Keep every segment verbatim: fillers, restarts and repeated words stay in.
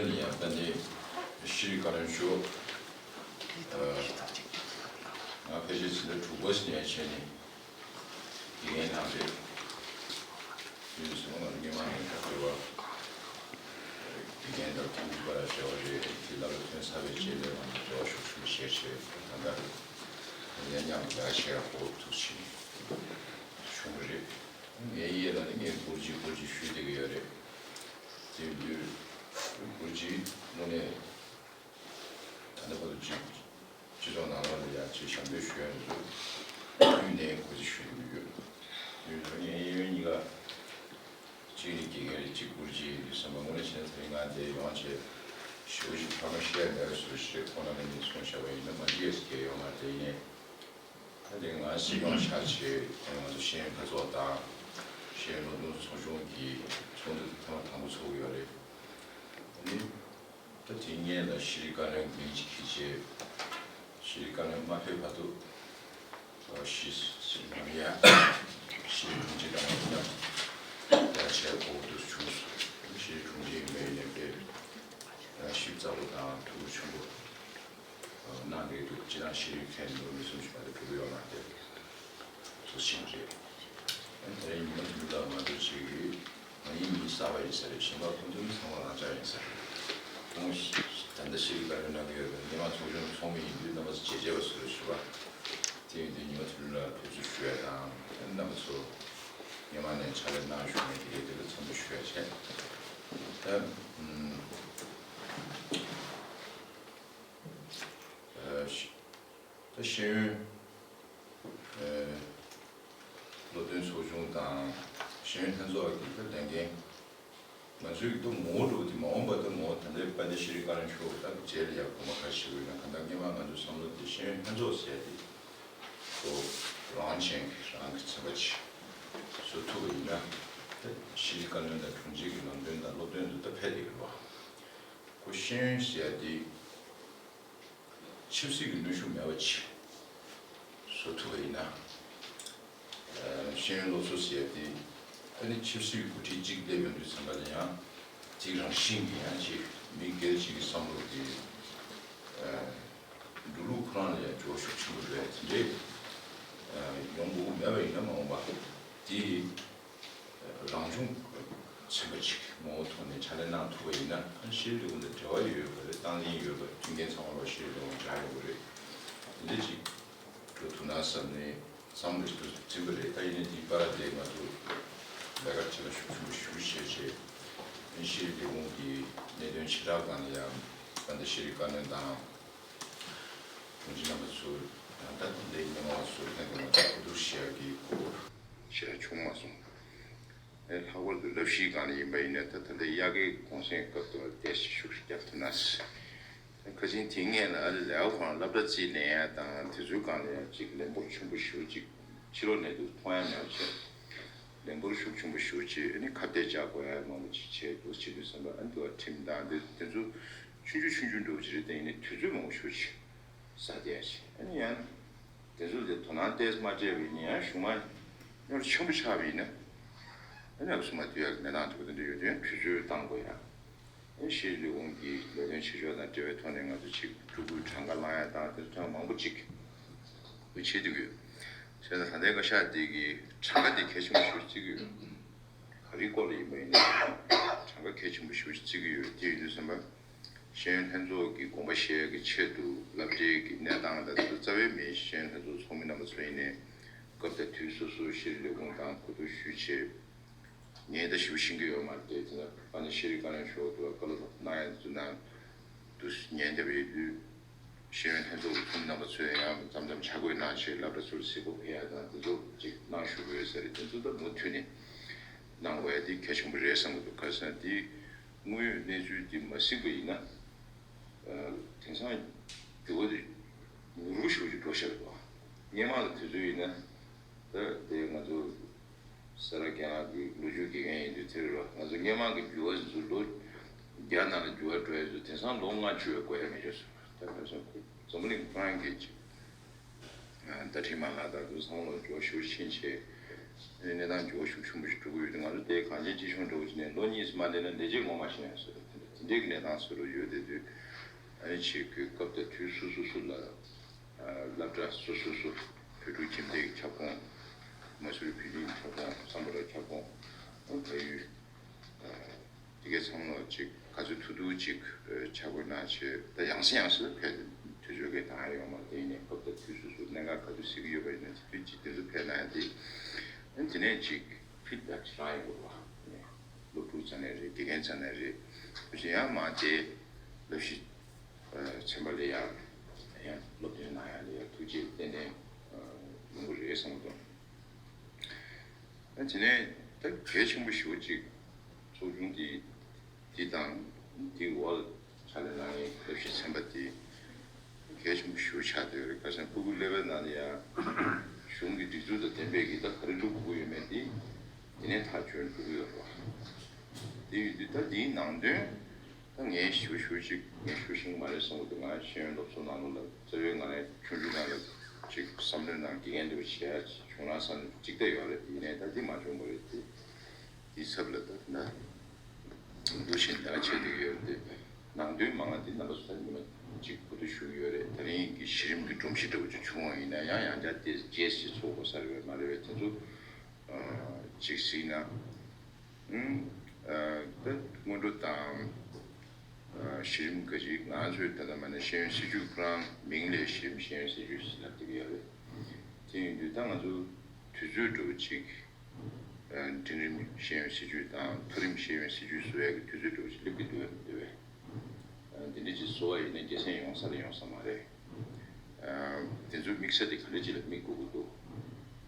ཡང་ད་ནི་ཤེས་རིག་བཀའ་བློན་མཆོག་ང་ཕལ་ཆེར་ཕྱི་ཟླ་དྲུག་པ་ཞིག་ནས་བྱས་ནས་དགེ་རྒན་གནང་རེད། ཡིན་སོང་ང་སྔོན་མ་ནས་ད་འབྲེལ་བ་དགེ་རྒན་དང་ཐུག་པ་ལ་འབྲེལ་བ་རེད། དེ་ལ་ཐོན་ཚར་བའི་རྗེས་ལ་ང་ཚོ་འབྲེལ་བ་ཤུགས་ཆེན་པོ་བྱས་བྱས་ད་ལྟ་ཡང་མཉམ་དུ་ལས་ཀ་བྱེད་ཡག་གོ་སྐབས་ཐུགས་ཆེ་བྱུང་བ་རེད། ངའི་ཡས་ལ་ནི་ངས་གུར་གྱིས་གུར་གྱིས་ཞུས་བསྡད་ཀྱི་ཡོད་རེད། དེ་དུས་གུར་གྱིས་དངོས་གནས་ད་ལྟ་བར་དུ་ཅིག་སྤྱི་ཚོགས་ནང་ལོགས་ལ་ཡང་ཅིག་ཞབས་འདེགས་ཞུ་ཡ་ཚོ་དངོས་གནས་གུར་གྱིས་ཞུ་གི་ཡོད། དེ་ཡོད་ངའི་གཡས་གཡོན་གཉིས་ཀ་གཅིག་ནི་དགེ་རྒན་རེད། གཅིག་གུར་གྱིས་ཡིན་དུས་བསམ་པ་དངོས་གནས་བྱས་ན་དེ་རིང་ང་འདིར་ཡོང་བྱས་ཞེ་པོ་ཅིག་ཕ་མ་བཤད་མེད་པ་བཟོ་ཞིག་རེད། ཁོང་རྣམ་པ་གཉིས་གསུངས་བཞག་པ་ཡིན་ན་མ་འགྲིག་ཡས་སུ་སྐྱེལ་ཡོང་མ་རེད། ཡིན་ནའི། ད་དེ་ང་སྲིད་སྐྱོང་ཆགས་ཆེད་ང་ཚོ་ཤེས་ཡོན་ལྷན་ཚོགས་དང་ཤེས་ཡོན་སློབ་སྟོན་ཚོགས་ཆུང་གི་ཚོགས་འདུ་ཐེངས་མ་དང་པོ་ཚོགས་ཀྱི་ཡོད་རེད། ཨ་ནི་ད་དེ་སྔོན་ལ་ཤེས་རིག་བཀའ་བློན་མིང་ཅིག་གིས་བྱས་ཤེས་རིག་བཀའ་བློན་མ་ཕེབས་བར་དུ་ཤེས་ཤེས་རིག་ནམ་ཡང་ཤེས་རིག་དྲུང་ཆེ་དང་མཉམ་དུ་བྱས་གོ་སྐབས་བྱུང་སོང་། ཤེས་རིག་དྲུང་ཆེ་ཡིན་པའི་ནས་དཔེ་ཞིབ་ཚགས་པོ་དང་ཐུགས་ཁུར་ཆེན་པོ། གནང་གི་འདུག་སྤྱིར་བཏང་ཤེས་རིག་ཐད་ནས་མི་སེམས་ཤིག་མ་གཏོགས་འགྲོ་གི་ཡོད་མ་རེད། ཚོ་ཆེན་རེད། ཨ་ནི་ད་རེས་ཉི་མ་དེ་ལ་ང་ཚོ་ཅིག་གིས་ང་ཡིན་མི་གསར་པ་ཡིན་ས་རེད། གཞན་པ་ཁོང་ཚོ་ནི་ཚང་མ་རང་ཅག་ཡིན་ས་རེད། ཁོང་ད་ལྟ་ཤེས་རིག་བཀའ་བློན་གནང་གི་ཡོད་པས་སྔོན་མ་ཚོགས་ཆུང་ཚོགས་མི་ཡིན་དུས་རྣམ་པ་ཚོ་བྱས་རྗེས་པ་ཚོ་རེད་ཞུ་བ། དེ་ཡིན་དུས་ཉི་མ་དེ་ལ་ཕེབས་བསུ་ཞུ་ཡ་དང་རྣམ་པ་ཚོ་སྔོན་མ་ནས་ཕྱག་ལས་གནང་བཞུགས་ནས་དེ་གའི་དེ་ལ་འཚམས་འདྲི་ཞུ་ཡ་བྱས། ད་ཨ། ཨ་ཤ་ད་ཤེས་ཡོན་ཨ་སློབ་སྟོན་ཚོགས་ཆུང་དང་ཤེས་ཡོན་ལྷན་ཚོགས་ཀྱི་ད་ལས་འགན་ང་ཚོའི་ད་ངོ་བོ་འདྲ་བོ་དེ་མ་འོངས་པ་ད་ངོ་བོ་ད་ལྟའི་དཔལ་ལྡན་ཤེས་རིག་བཀའ་བློན་མཆོག་ད་རྗེས་ལ་ཡར་དགོངས་པ་ཁ་ཤས་ཡོད་ན་གང་ལྟར་སྔོན་མ་ང་ཚོའི་བསམ་བློ་དེ་ཤེས་ཡོན་ལྷན་ཚོགས་ཟེར་ཡ་དེ་ཁོ་རང་ཅན་གྱི་རང་གི་ཚན་པ་ཅིག་བཟོ་ཐུབ་པ་ཡིན་ན་ད་ཤེས་རིག་བཀའ་བློན་དང་དྲུང་ཆེ་གི་ལམ་སྟོན་དང་སློབ་སྟོན་དུ་ད་ཕེབས་བསྡད་ཀྱི་རེད་བ། ཁོ་ཤེས་ཡོན་ཟེར་ཡ་དེ་ཆབ་སྲིད་ཀྱི་གནོན་ཤུགས་མེད་པ་ཅིག་བཟོ་ཐུབ་པ་ཡིན་ན། ཨ་ཤེས་ཡོན་སློབ་གསོ་ཟེར་ཡ་དེ་ཨ་ནི་ཆབ་སྲིད་ཀྱི་འགོ་ཁྲིད་ཅིག་སླེབས་ཡོང་དུས་ཙམ་པ་ལ་ཡང་ཅིག་རང་བཞིན་གྱིས་ཡང་ཅིག་མི་སྒེར་ཅིག་གི་བསམ་བློ་གི་ཨ་འགྲོ་ལུགས་ཁོ་རང་ལ་ཡང་འགྱུར་བ་ཤུགས་ཆེན་པོ་འགྲོ་ཡ་དེ་འདྲས་ཨ་ཡོང་དགོས་མེད་པ་ཡིན་ན་མ་འོངས་པ་དེ། རང་བྱུང་ཚན་པ་ཅིག་ངོ་བོ་ཐོག་ནས་ཕྱག་ལས་གནང་ཐུབ་པ་ཡིན་ན་ཨ་ཤེས་རིག་ལས་ཁུངས་དང་འབྲེལ་བ་ཡོད་པ་རེད། དང་ལེན་ཡོད་པ་མཐུན་རྐྱེན་ཚང་མ་ལ་ཤེས་རིག་ལས་ཁུངས་སྦྱར་ཡོང་གི་རེད། དེ་འདྲ་ཅིག་འགྲོ་ཐུབ་ན་བསམ་ནས་བསམ་བློ་ཞིག་འཛིན་པ་རེད། ད་ཡིན་ནའི་དེའི་བར་དེ་ང་ཚོ་ལས་ཀ་བྱེད་ལ་ཤུགས་ཆེན་པོ་ཞུ་བྱས་བྱས་ཨ་ཤེས་རིག་ལས་ཁུངས་ཀྱི་གནད་དོན་ཆེ་ཕྲ་སྒང་ལ་ཡང་ད་ལྟ་ཤེས་རིག་བཀའ་བློན་དང་། དྲུང་ཆེ་རྣམ་པ་ཚོ་ཡང་ད་ལྟ་འདི་སྙན་མ་ཚོ་ལྷན་དུ་མ་གོ་བསྡུར་བྱེད་ཡག་གི་གོ་སྐབས་ཞེ་དྲག་བྱུང་མ་སོང་། ཨེ་ལྷག་པར་དུ་བསླབ་གཞིའི་སྒང་ནས་ཡིན་པ་ཡིན་ན་ད་ད་ལྟ་དབྱར་ཁའི་གུང་སེང་སྐབས་དུ་བར་དེ་ཞིག་ཤུགས་ཤིག་བརྒྱབ་ཐུབ་ན་ཟེར། ཁ་ཆེན་དེ་སྔས་ལ་ཨ་ལས་ཁོང་སློབ་གྲྭ་རྩིས་ལེན་ཡ་དང་དེ་ཚོའི་སྒང་ལ་ཡང་ཅིག་ལན་འབོར་ཆེན་པོ་ཞེ་པོ་ཅིག་ཕྱི་ལོགས་ནས་དུ་མཐོང་ཡ་མེད་པ་བྱས། ལན་འབོར་ཤུགས་ཆེན་པོ་ཞེ་པོ་ཅིག་ཨ་ནི་ཁ་གཏད་བཅག་དགོས་ཡ་མང་པོ་ཅིག་བྱས་འདུག་བྱེད་དུས་ཙམ་པ་ཨ་ནི་དུ་བ་ཁྲིམས་དང་དེ་དེ་ཚོ་ཆུང་ཆུང་ཆུང་ཆུང་འགྲོ་བ་ཅིག་རེད། དེ་ཡིན་ནའི་དུས་ཚོད་མང་པོ་ཞེ་པོ་ཅིག་ཟ་བསྡད་ཡ་ཅིག་ཨ་ནི་ཡང་། དེ་ཚོ་དེ་དོ་སྣང་ཏོག་ཙམ་མ་སྤྲད་པ་ཡིན་ན་ཡང་གཞུག་མ་རྙོག་དྲ་ཆེན་པོ་ཆགས་པ་ཡིན་ན། ཨ་ནི་ཨ་སུ་མ་དུས་ཡག་གི་གནས་སྟངས་དེ་ག་དེ་འདྲ་ཡོད་དུས་ཡང་དུས་ཚོད་བཏང་དགོས་ཡ། ཨ་ནི་ཤེས་རིག་ལས་ཁུངས་ཀྱི་ལས་དོན་བྱེད་ཕྱོགས་དང་འབྲེལ་བའི་ཐོག་ནས་ང་ཚོ་ཅིག་ཕྲུ་གུའི་གྲངས་ཀ་བླང་ཡ་དང་དེ་ཚོ་ཐེངས་མང་པོ་ཅིག་བྱེད་བསྡད་ཀྱི་ཡོད། བྱས་ཙང་ད་ལྟའི་བཀའ་ཤག་འདི་གི་གྲངས་ཀ་དེ་གལ་ཆེན་པོ་ཞེ་པོ་ཅིག་བརྩི་གི་ཡོད། ག་རེའི་སྐོར་ལ་ཡིན་པ་ཡིན་ན་གྲངས་ཀ་གལ་ཆེན་པོ་ཞེ་པོ་ཅིག་བརྩི་གི་ཡོད། དེ་ཡིན་དུས་ཙམ་པ། ཤེས་ཡོན་ལྷན་ཚོགས་ཀྱི་དགོངས་པ་བཞེས་ཀྱི་ཆེད་དུ་སློབ་གྲྭའི་གི་གནས་སྟངས་དང་དེ་ཚོ་རྩ་བའི་མི་ཤེས་ཡོན་ལྷན་ཚོགས་ཚོགས་མི་རྣམ་པ་ཚོ་ཡིན་ནའི་སྐབས་དང་དུས་སོ་སོའི་ཤེས་རིག་ལས་ཁུངས་དང་གོ་བསྡུར་ཞུས་བྱས། ངས་ད་ཞིབ་ཤེས་ཀྱི་ཡོད་མ་རེད་དེ་ད་ཨ་ནི་ཤེས་རིག་བཀའ་བློན་མཆོག་ཏུ་བཀའ་སློབ་གནང་ཡ་ཚོ་ནང་དུ་ཉན་བསྡད་པ་ཡོད་དུས་ཤེས་ཡོན་ལྷན་ཚོགས་ཀྱི་ཚོགས་མི་རྣམ་པ་ཚོས་ཡང་མཚམས་མཚམས་ཕྱག་འགུལ་གནང་བྱས་སློབ་གྲྭ་ཚོར་གཟིགས་སྐོར་ཕེབས་ཡ་དང་དེ་ཚོ་ཅིག་གནང་ཞུ་དགོས་ཟེར་དེ་ཚོ་ད་མུ་མཐུད་ནས་གནང་དགོས་ཡ་དེ་གལ་ཆེན་པོ་རེད་བསམ་གྱི་འདུག་ག་ཟེར་ན་དེ། དངོས་ཡོད་གནས་ཚུལ་འདི་མ་གཟིགས་པ་ཡིན་ན། ཨ་དེང་སང་འགྱུར་བ་འདི་མྱུར་པོ་ཞེ་པོ་ཅིག་འགྲོ་བཞག་འདུག་སྔོན་མ་གི་དུས་ཚོད་ཡིན་ན། ད་དེ་ང་ཚོ་ས་ར་རྒྱ་ནག་གི་ལོ་རྒྱུས་དགེ་རྒན་ཡིན་དུས་དེ་རེད་བ། ང་ཚོ་སྔོན་མ་གི་འགྱུར་བ་ཚོ་ལོ་བརྒྱ་ནང་ལ་འགྱུར་བ་འགྲོ་ཡ་ཚོ་དེང་སང་ལོ་ལྔ་བཅུ་ཡང་འགོར་ཡ་མེད་ཀྱག་ཟེར་བ། ད་དཔེ་བཞག་ན་འཛམ་བུ་གླིང་ཁོ་རང་གི་ཅིག་བརྡ་འཕྲིན་མ་ལག་དང་དུ་སང་ལོ་འགྱུར་བ་ཤུགས་ཆེན་བྱས། གནས་སྟངས་འགྱུར་བ་ཤུགས་ཆེན་པོ་ཞིག་འགྲོ་གི་ཡོད་དུས་ང་ཚོ་དེ་གངས་ཅན་སྐྱིད་གཤོངས་འགྲོ་གི་ནས་ལོ་གཉིས་སུ་མ་སླེབས་ན་ལས་བྱེད་ངོ་མ་ཤེས་ཡ་ཟེར་བ་དེ་འདྲ་ འདྲའི་གནས་སྟངས་སུ་ལ་ཡོད་བསྡད་དུས། ཨ་ནི་ཆེད་ཀྱི་སྐབས་དང་དུས་སུ་སུ་སུ་ལ་སློབ་གྲྭ་སུ་སུ་སུ་བོད་ཕྲུག་ཁྱིམ་སྡེའི་ཁྱབ་ཁོངས། མ་སུ་རི་བོད་རིགས་ཁྱབ་ཁོངས། བསམ་བློ་ཁྱབ་ཁོངས། ཨ་ཕ་ཡུལ། དེ་གའི་ཚང་མ་ཅིག་ག་ཚོད་ཐུབ་ཐུབ་ཅིག་ཆ་བགོས་གནང་བྱས། ད་ཡང་སེ་ཡང་སེ་ཕེབས་ཏེ་དུས་ཚོད་ཀྱི་དང་ཡོང་མ་དེ་ནས་སྐབས་དང་དུས་སུ་སུ་གནད་འགག་ག་ཚོད་གཟིགས་ཀྱི་ཡོད་པ་ཡིན་ན་དེ་དུས་ཅིག་དེ་ཚོ་ཕེབས་གནང་ཡ་དེ། ཨ་ནི་དེ་ནས་ཅིག་ཕིཌ་བེག་ཅིག་རག་ཡོང་དགོས་པ། སློབ་ཕྲུག་རྩ་ནས་རེད། དགེ་རྒན་རྩ་ནས་རེད། དེ་བཞིན་ཡང་མ་དེ་སློབ་གཞི་ཚན་པ་ལ་ཡང་ཡང་སློབ་སྟོན་གནང་ཡ་ལ་ཡང་ཐུགས་རྗེ་ཏན་ཏན་ཡོང་གི་རེད་བསམ་གྱི་འདུག་ཨ་དེ་ནས་ད་གལ་ཆེན་པོ་ཞེ་པོ་ཅིག་ཚོགས་ཆུང་འདི་འདི་དང་འདི་འོག་ཕྱག་ལས་གནང་མཁན་སློབ་གཞི་ཚན་པ་འདི་གལ་ཆེན་པོ་ཞེ་པོ་ཆགས་བསྡད་ཡོད་རེད། ག་ཟེར་ན་སྤུ་གུ་སླེབས་པའི་ནང་ལ་ཡང་གཞུང་གི་སྒྲིག་འཛུགས་དང་ལྡན་པའི་གི་ད་ག་རེ་སྒྲུབ་དགོས་ཀྱི་ཡོད་མེད་འདི་འདི་ནས་ཐག་གཅོད་འགྲོ་གི་ཡོད་རེད་བ། དེ་ཡིན་དུས་ད་འདིའི་ནང་དོན། ད་ངས་ཞུ་ཞུ་ཅིག་ངས་ཞུ་ཤེས་མ་རེད་བསམ་གྱི་འདུག་ང་ཤེས་ཡོན་སློབ་གསོ་ནང་ལོགས་ལ་རྩ་བའི་ངང་ནས་ཆུང་ཆུང་སྒང་ལ་ཅིག་བསམ་བློའི་ནང་དགེ་རྒན་འདྲ་བོ་བྱས་ཡ་བྱུང་ན་བསམ་ནས་ཅིག་བལྟས་ཡོད་རེད། ཡིན་ནའི་ད་འདི་མ་བྱུང་བ་རེད་དེ། འདིའི་ཚབ་ལ་ད་ད་འདུ་ཤེས་ད་བྱེད་བསྡད་ཀྱི་ཡོད་རེད་དེ། ནང་དོན་མང་བ་འདི་རྣམ་པ་ཚོ་ད་ཉི་མ་གཅིག་གོ་བསྡུར་ཞུ་གི་ཡོད་རེད། ད་རིང་གི་གཞི་རིམ་གྱི་སྒྲོམ་གཞི་འདྲ་བོ་ཅིག་བྱུང་བ་ཡིན་ན་ཡང་ཡང་བསྐྱར་དེ་རྗེས་སུ་ཚོགས་དགོས་ས་རེད་པས་མ་རེད་པས། དེ་ཚོ་ཅིག་གཟིགས་ན། ཨུམ། ཨ། ད་སྔོན་འགྲོ་དང་། ཨ། གཞི་རིམ་ག་ཅིག་ང་ཚོའི་ད་ལྟ་མ་ནས་ཤེས་ཡོན་སྲིད་བྱུས་ཁོ་རང་མིང་ལས་གཞི་རིམ་ཤེས་ཡོན་སྲིད་བྱུས་ཟེར་ལབ་བསྡད་ཀྱི་ཡོད་རེད། དེ་ཡིན་དུས་ད་ང་ཚོ་དུས་ཚོད་འདྲ་བོ་ཅིག་ཨ། འབྲིང་རིམ་ཤེས་ཡོན་སྲིད་བྱུས་དང་མཐོ་རིམ་ཤེས་ཡོན་སྲིད་བྱུས་བཟོ་ཡག་གི་དུས་ཚོད་འདྲ་བོ་ཅིག་སླེབས་ཀྱི་འདུག་འདུག་པས། ཨ། འདི་འདྲ་ཅིག་བཟོ་བ་ཡིན་ན་སྒེར་སེམས་ཡོང་ས་རེད་ཡོང་ས་མ་རེད། ཨ། དེ་ཚོའི་དམིགས་ས་དེ་ག་འདྲ་ཅིག་ལ་དམིགས་དགོས་ཀྱི་འདུག་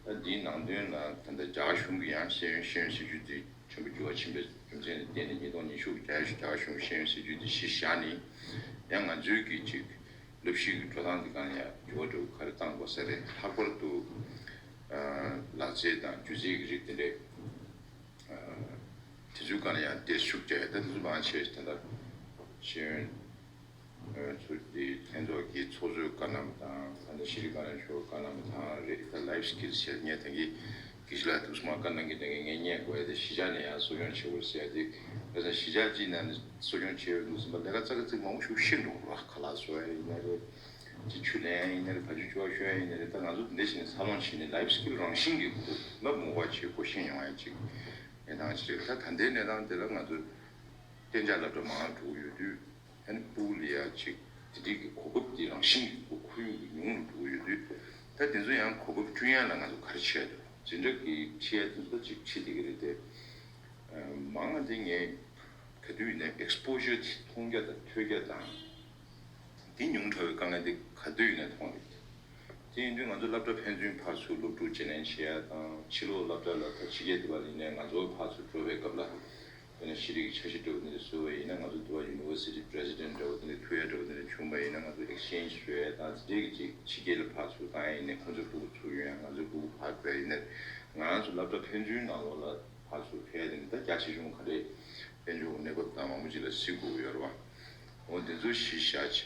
ད་འདིའི་ནང་དོན་ལ་ད་ལྟ་རྒྱ་གར་གཞུང་གིས་ཡང་ཤེས་ཡོན་ཤེས་ཡོན་སྲིད་བྱུས་དེ་ཆེན་པོ་འགྱུར་བ་ཕྱིན་པའི་རྒྱུ་མཚན་ལ་བརྟེན་ནས་ཉིས་སྟོང་ཉི་ཤུ་གི་རྒྱ་ཡོད་རྒྱ་གར་གཞུང་གི་ཤེས་ཡོན་སྲིད་བྱུས་དེ་གཞི་བཞག་ནས། ཡང་ང་ཚོའི་གི་ཅིག་སློབ་གཞི་གི་འགྲོ་སྟངས་དེ་གང་ཡང་འགྱུར་བ་འགྲོ་ག་རེ་བཏང་དགོས་ས་རེད། ལྷག་པར་དུ་ཨ། ལག་རྩལ་དང་སྒྱུ་རྩལ་གི་རིགས་དེ་འདྲས། ཨ། དེ་ཚོའི་སྒང་ལ་ཡང་བརྟན་ཤུགས་རྒྱག་ཡ། ད་དེ་ཚོ་མང་ཆེ་ད་ལྟ་ཤེས་ཡོན་ཚོ་དེ་ལྷན་ཚོགས་ཀྱི་ཚོགས་གཙོའི་བཀའ་གནང་བ་དང་། ད་ནི་ཤེས་རིག་བཀའ་བློན་མཆོག་བཀའ་གནང་བ་དང་རེད། ད་life skills ཟེར་ངས་ད་གིན་དགེ་བཤེས་ལགས་དུས་སུ་མ་བཀའ་གནང་གི་ད་གིན་ངས་རྙེད་དགོས་ཡ་དེ་གཞིས་ཆགས་ནས་ཡང་གསོ་སྐྱོང་བྱེད་དགོས་ཟེར་ཡ་དེ། ད་ལྟ་གཞིས་ཆགས་གཅིག་ནང་ནས་གསོ་སྐྱོང་བྱེད་འོས་འདུག་ཟེར་བ་ལས་ཀ་རྩ་གི་རྩིག་མང་པོ་ཞིག་ཤེས་འགྲོ་གི་རེད། ཁ་ལག་བཟོ་ཡ་ཡིན་ན་རེད། ཅིག་ཆུ་ལེན་ཡ་ཡིན་ན་རེད། བ་ཕྱུགས་བཅུ་བ་ཤོད་ཡ་ཡིན་ན་རེད། ད་ང་ཚོ་འདི་འདྲ་ཞིག་ནས་འཚར་ལོངས་བྱས་ནས་life skill རང་བཞིན་གྱི་སྒོ་ནས་མོ་བ་བྱེད་སྒོ་ཤེས་ཡོང་ཡ་ཅིག་གནས་སྟངས་ཅིག་རེད། ད་ད་ལྟའི་གནས་སྟངས་དེ་ལ་ང་ཚོ་གཏན་འཇགས་སློབ་གྲྭ་མང་འགྲོ་གི་ཡོད་དུས། ཨ་ནི་སྤུ་གུ་ལ་ཡ་ཅིག་དེ་འདྲའི་གི་གོ་སྐབས་དེ་རང་བཞིན་གྱི་སྒོ་ཁོར་ཡུག་གི་ཉུང་རུ་འགྲོ་གི་ཡོད་དུས། ད་དེ་ཚོ་ཡང་གོ་སྐབས་བསྐྲུན་ཡ་ལ་ང་ཚོ་ག་རེ་བྱས་འདུག་འཛིན་གྲྭ་གི་ཁྲིད་ཡ་དེ་ཚོ་ད་ཅིག་ཁྲིད་བསྡད་ཀྱི་རེད་དེ། མང་ང་དེ་ངས་ག་དུས་ཡིན་ནའི་exposure དེ་མཐོང་རྒྱ་དང་ཐོས་རྒྱ་དང་། དེ་ཉུང་དྲགས་པའི་དཀའ་ངལ་དེ་ག་དུས་ཡིན་ནའི་མཐོང་རེད། དེ་ཡིན་དུས་ང་ཚོ་སློབ་གྲྭ་ཕན་ཚུན་ཕར་ཚུར་སློབ་ཕྲུག་བརྗེ་ལེན་བྱེད་ཡ་དང་། ཕྱི་ལོགས་སློབ་གྲྭ་ལ་ད་ཕྱི་རྒྱལ་དེ་བ་ལ་ཡིན་ནའི་ང་ཚོ་ཕར་ཚུར་འགྲོ་བའི་སྐབས་ལ། དཔེར་ན་ཤེས་རིག་གི་འཆར་གཞི་འདྲ་བོ་དེ་འདྲ་བཟོས་པ་ཡིན་ན། ང་ཚོ་དེ་བ་university president འདྲ་བོ་དེ་འདྲ་ཐུག་ཡ་འདྲ་བོ་དེ་འདྲ་བྱུང་བ་ཡིན་ན། ང་ཚོ་exchange བཟོ་ཡ་དང་དེ་འདྲའི་གི་ཅིག་ཕྱི་རྒྱལ་ལ་ཕར་ཚུར་བཏང་ཡ་ཡིན་ནའི། ཁོང་ཚོའི་སྤུ་གུ་ཚུར་ཡོང་ཡ། ང་ཚོའི་སྤུ་གུ་ཕར་ཕེབས་ཡ་ཡིན་ནའི། ང་ཚོ་སློབ་གྲྭ་ཕན་ཚུན་ནང་ལོགས་ལ་ཕར་ཚུར་ཕེབས་ཡ་དེ་འདྲ་ད་རྒྱ་ཆེ་ཆུང་ག་རེ། དཔལ་འབྱོར་གནས་བབ་དང་མང་པོ་ཅིག་ལ་གཟིགས་དགོས་ཀྱི་ཡོད་རེད་བ། འོ་དེ་ཚོ་གཞི་བཞག་བྱས་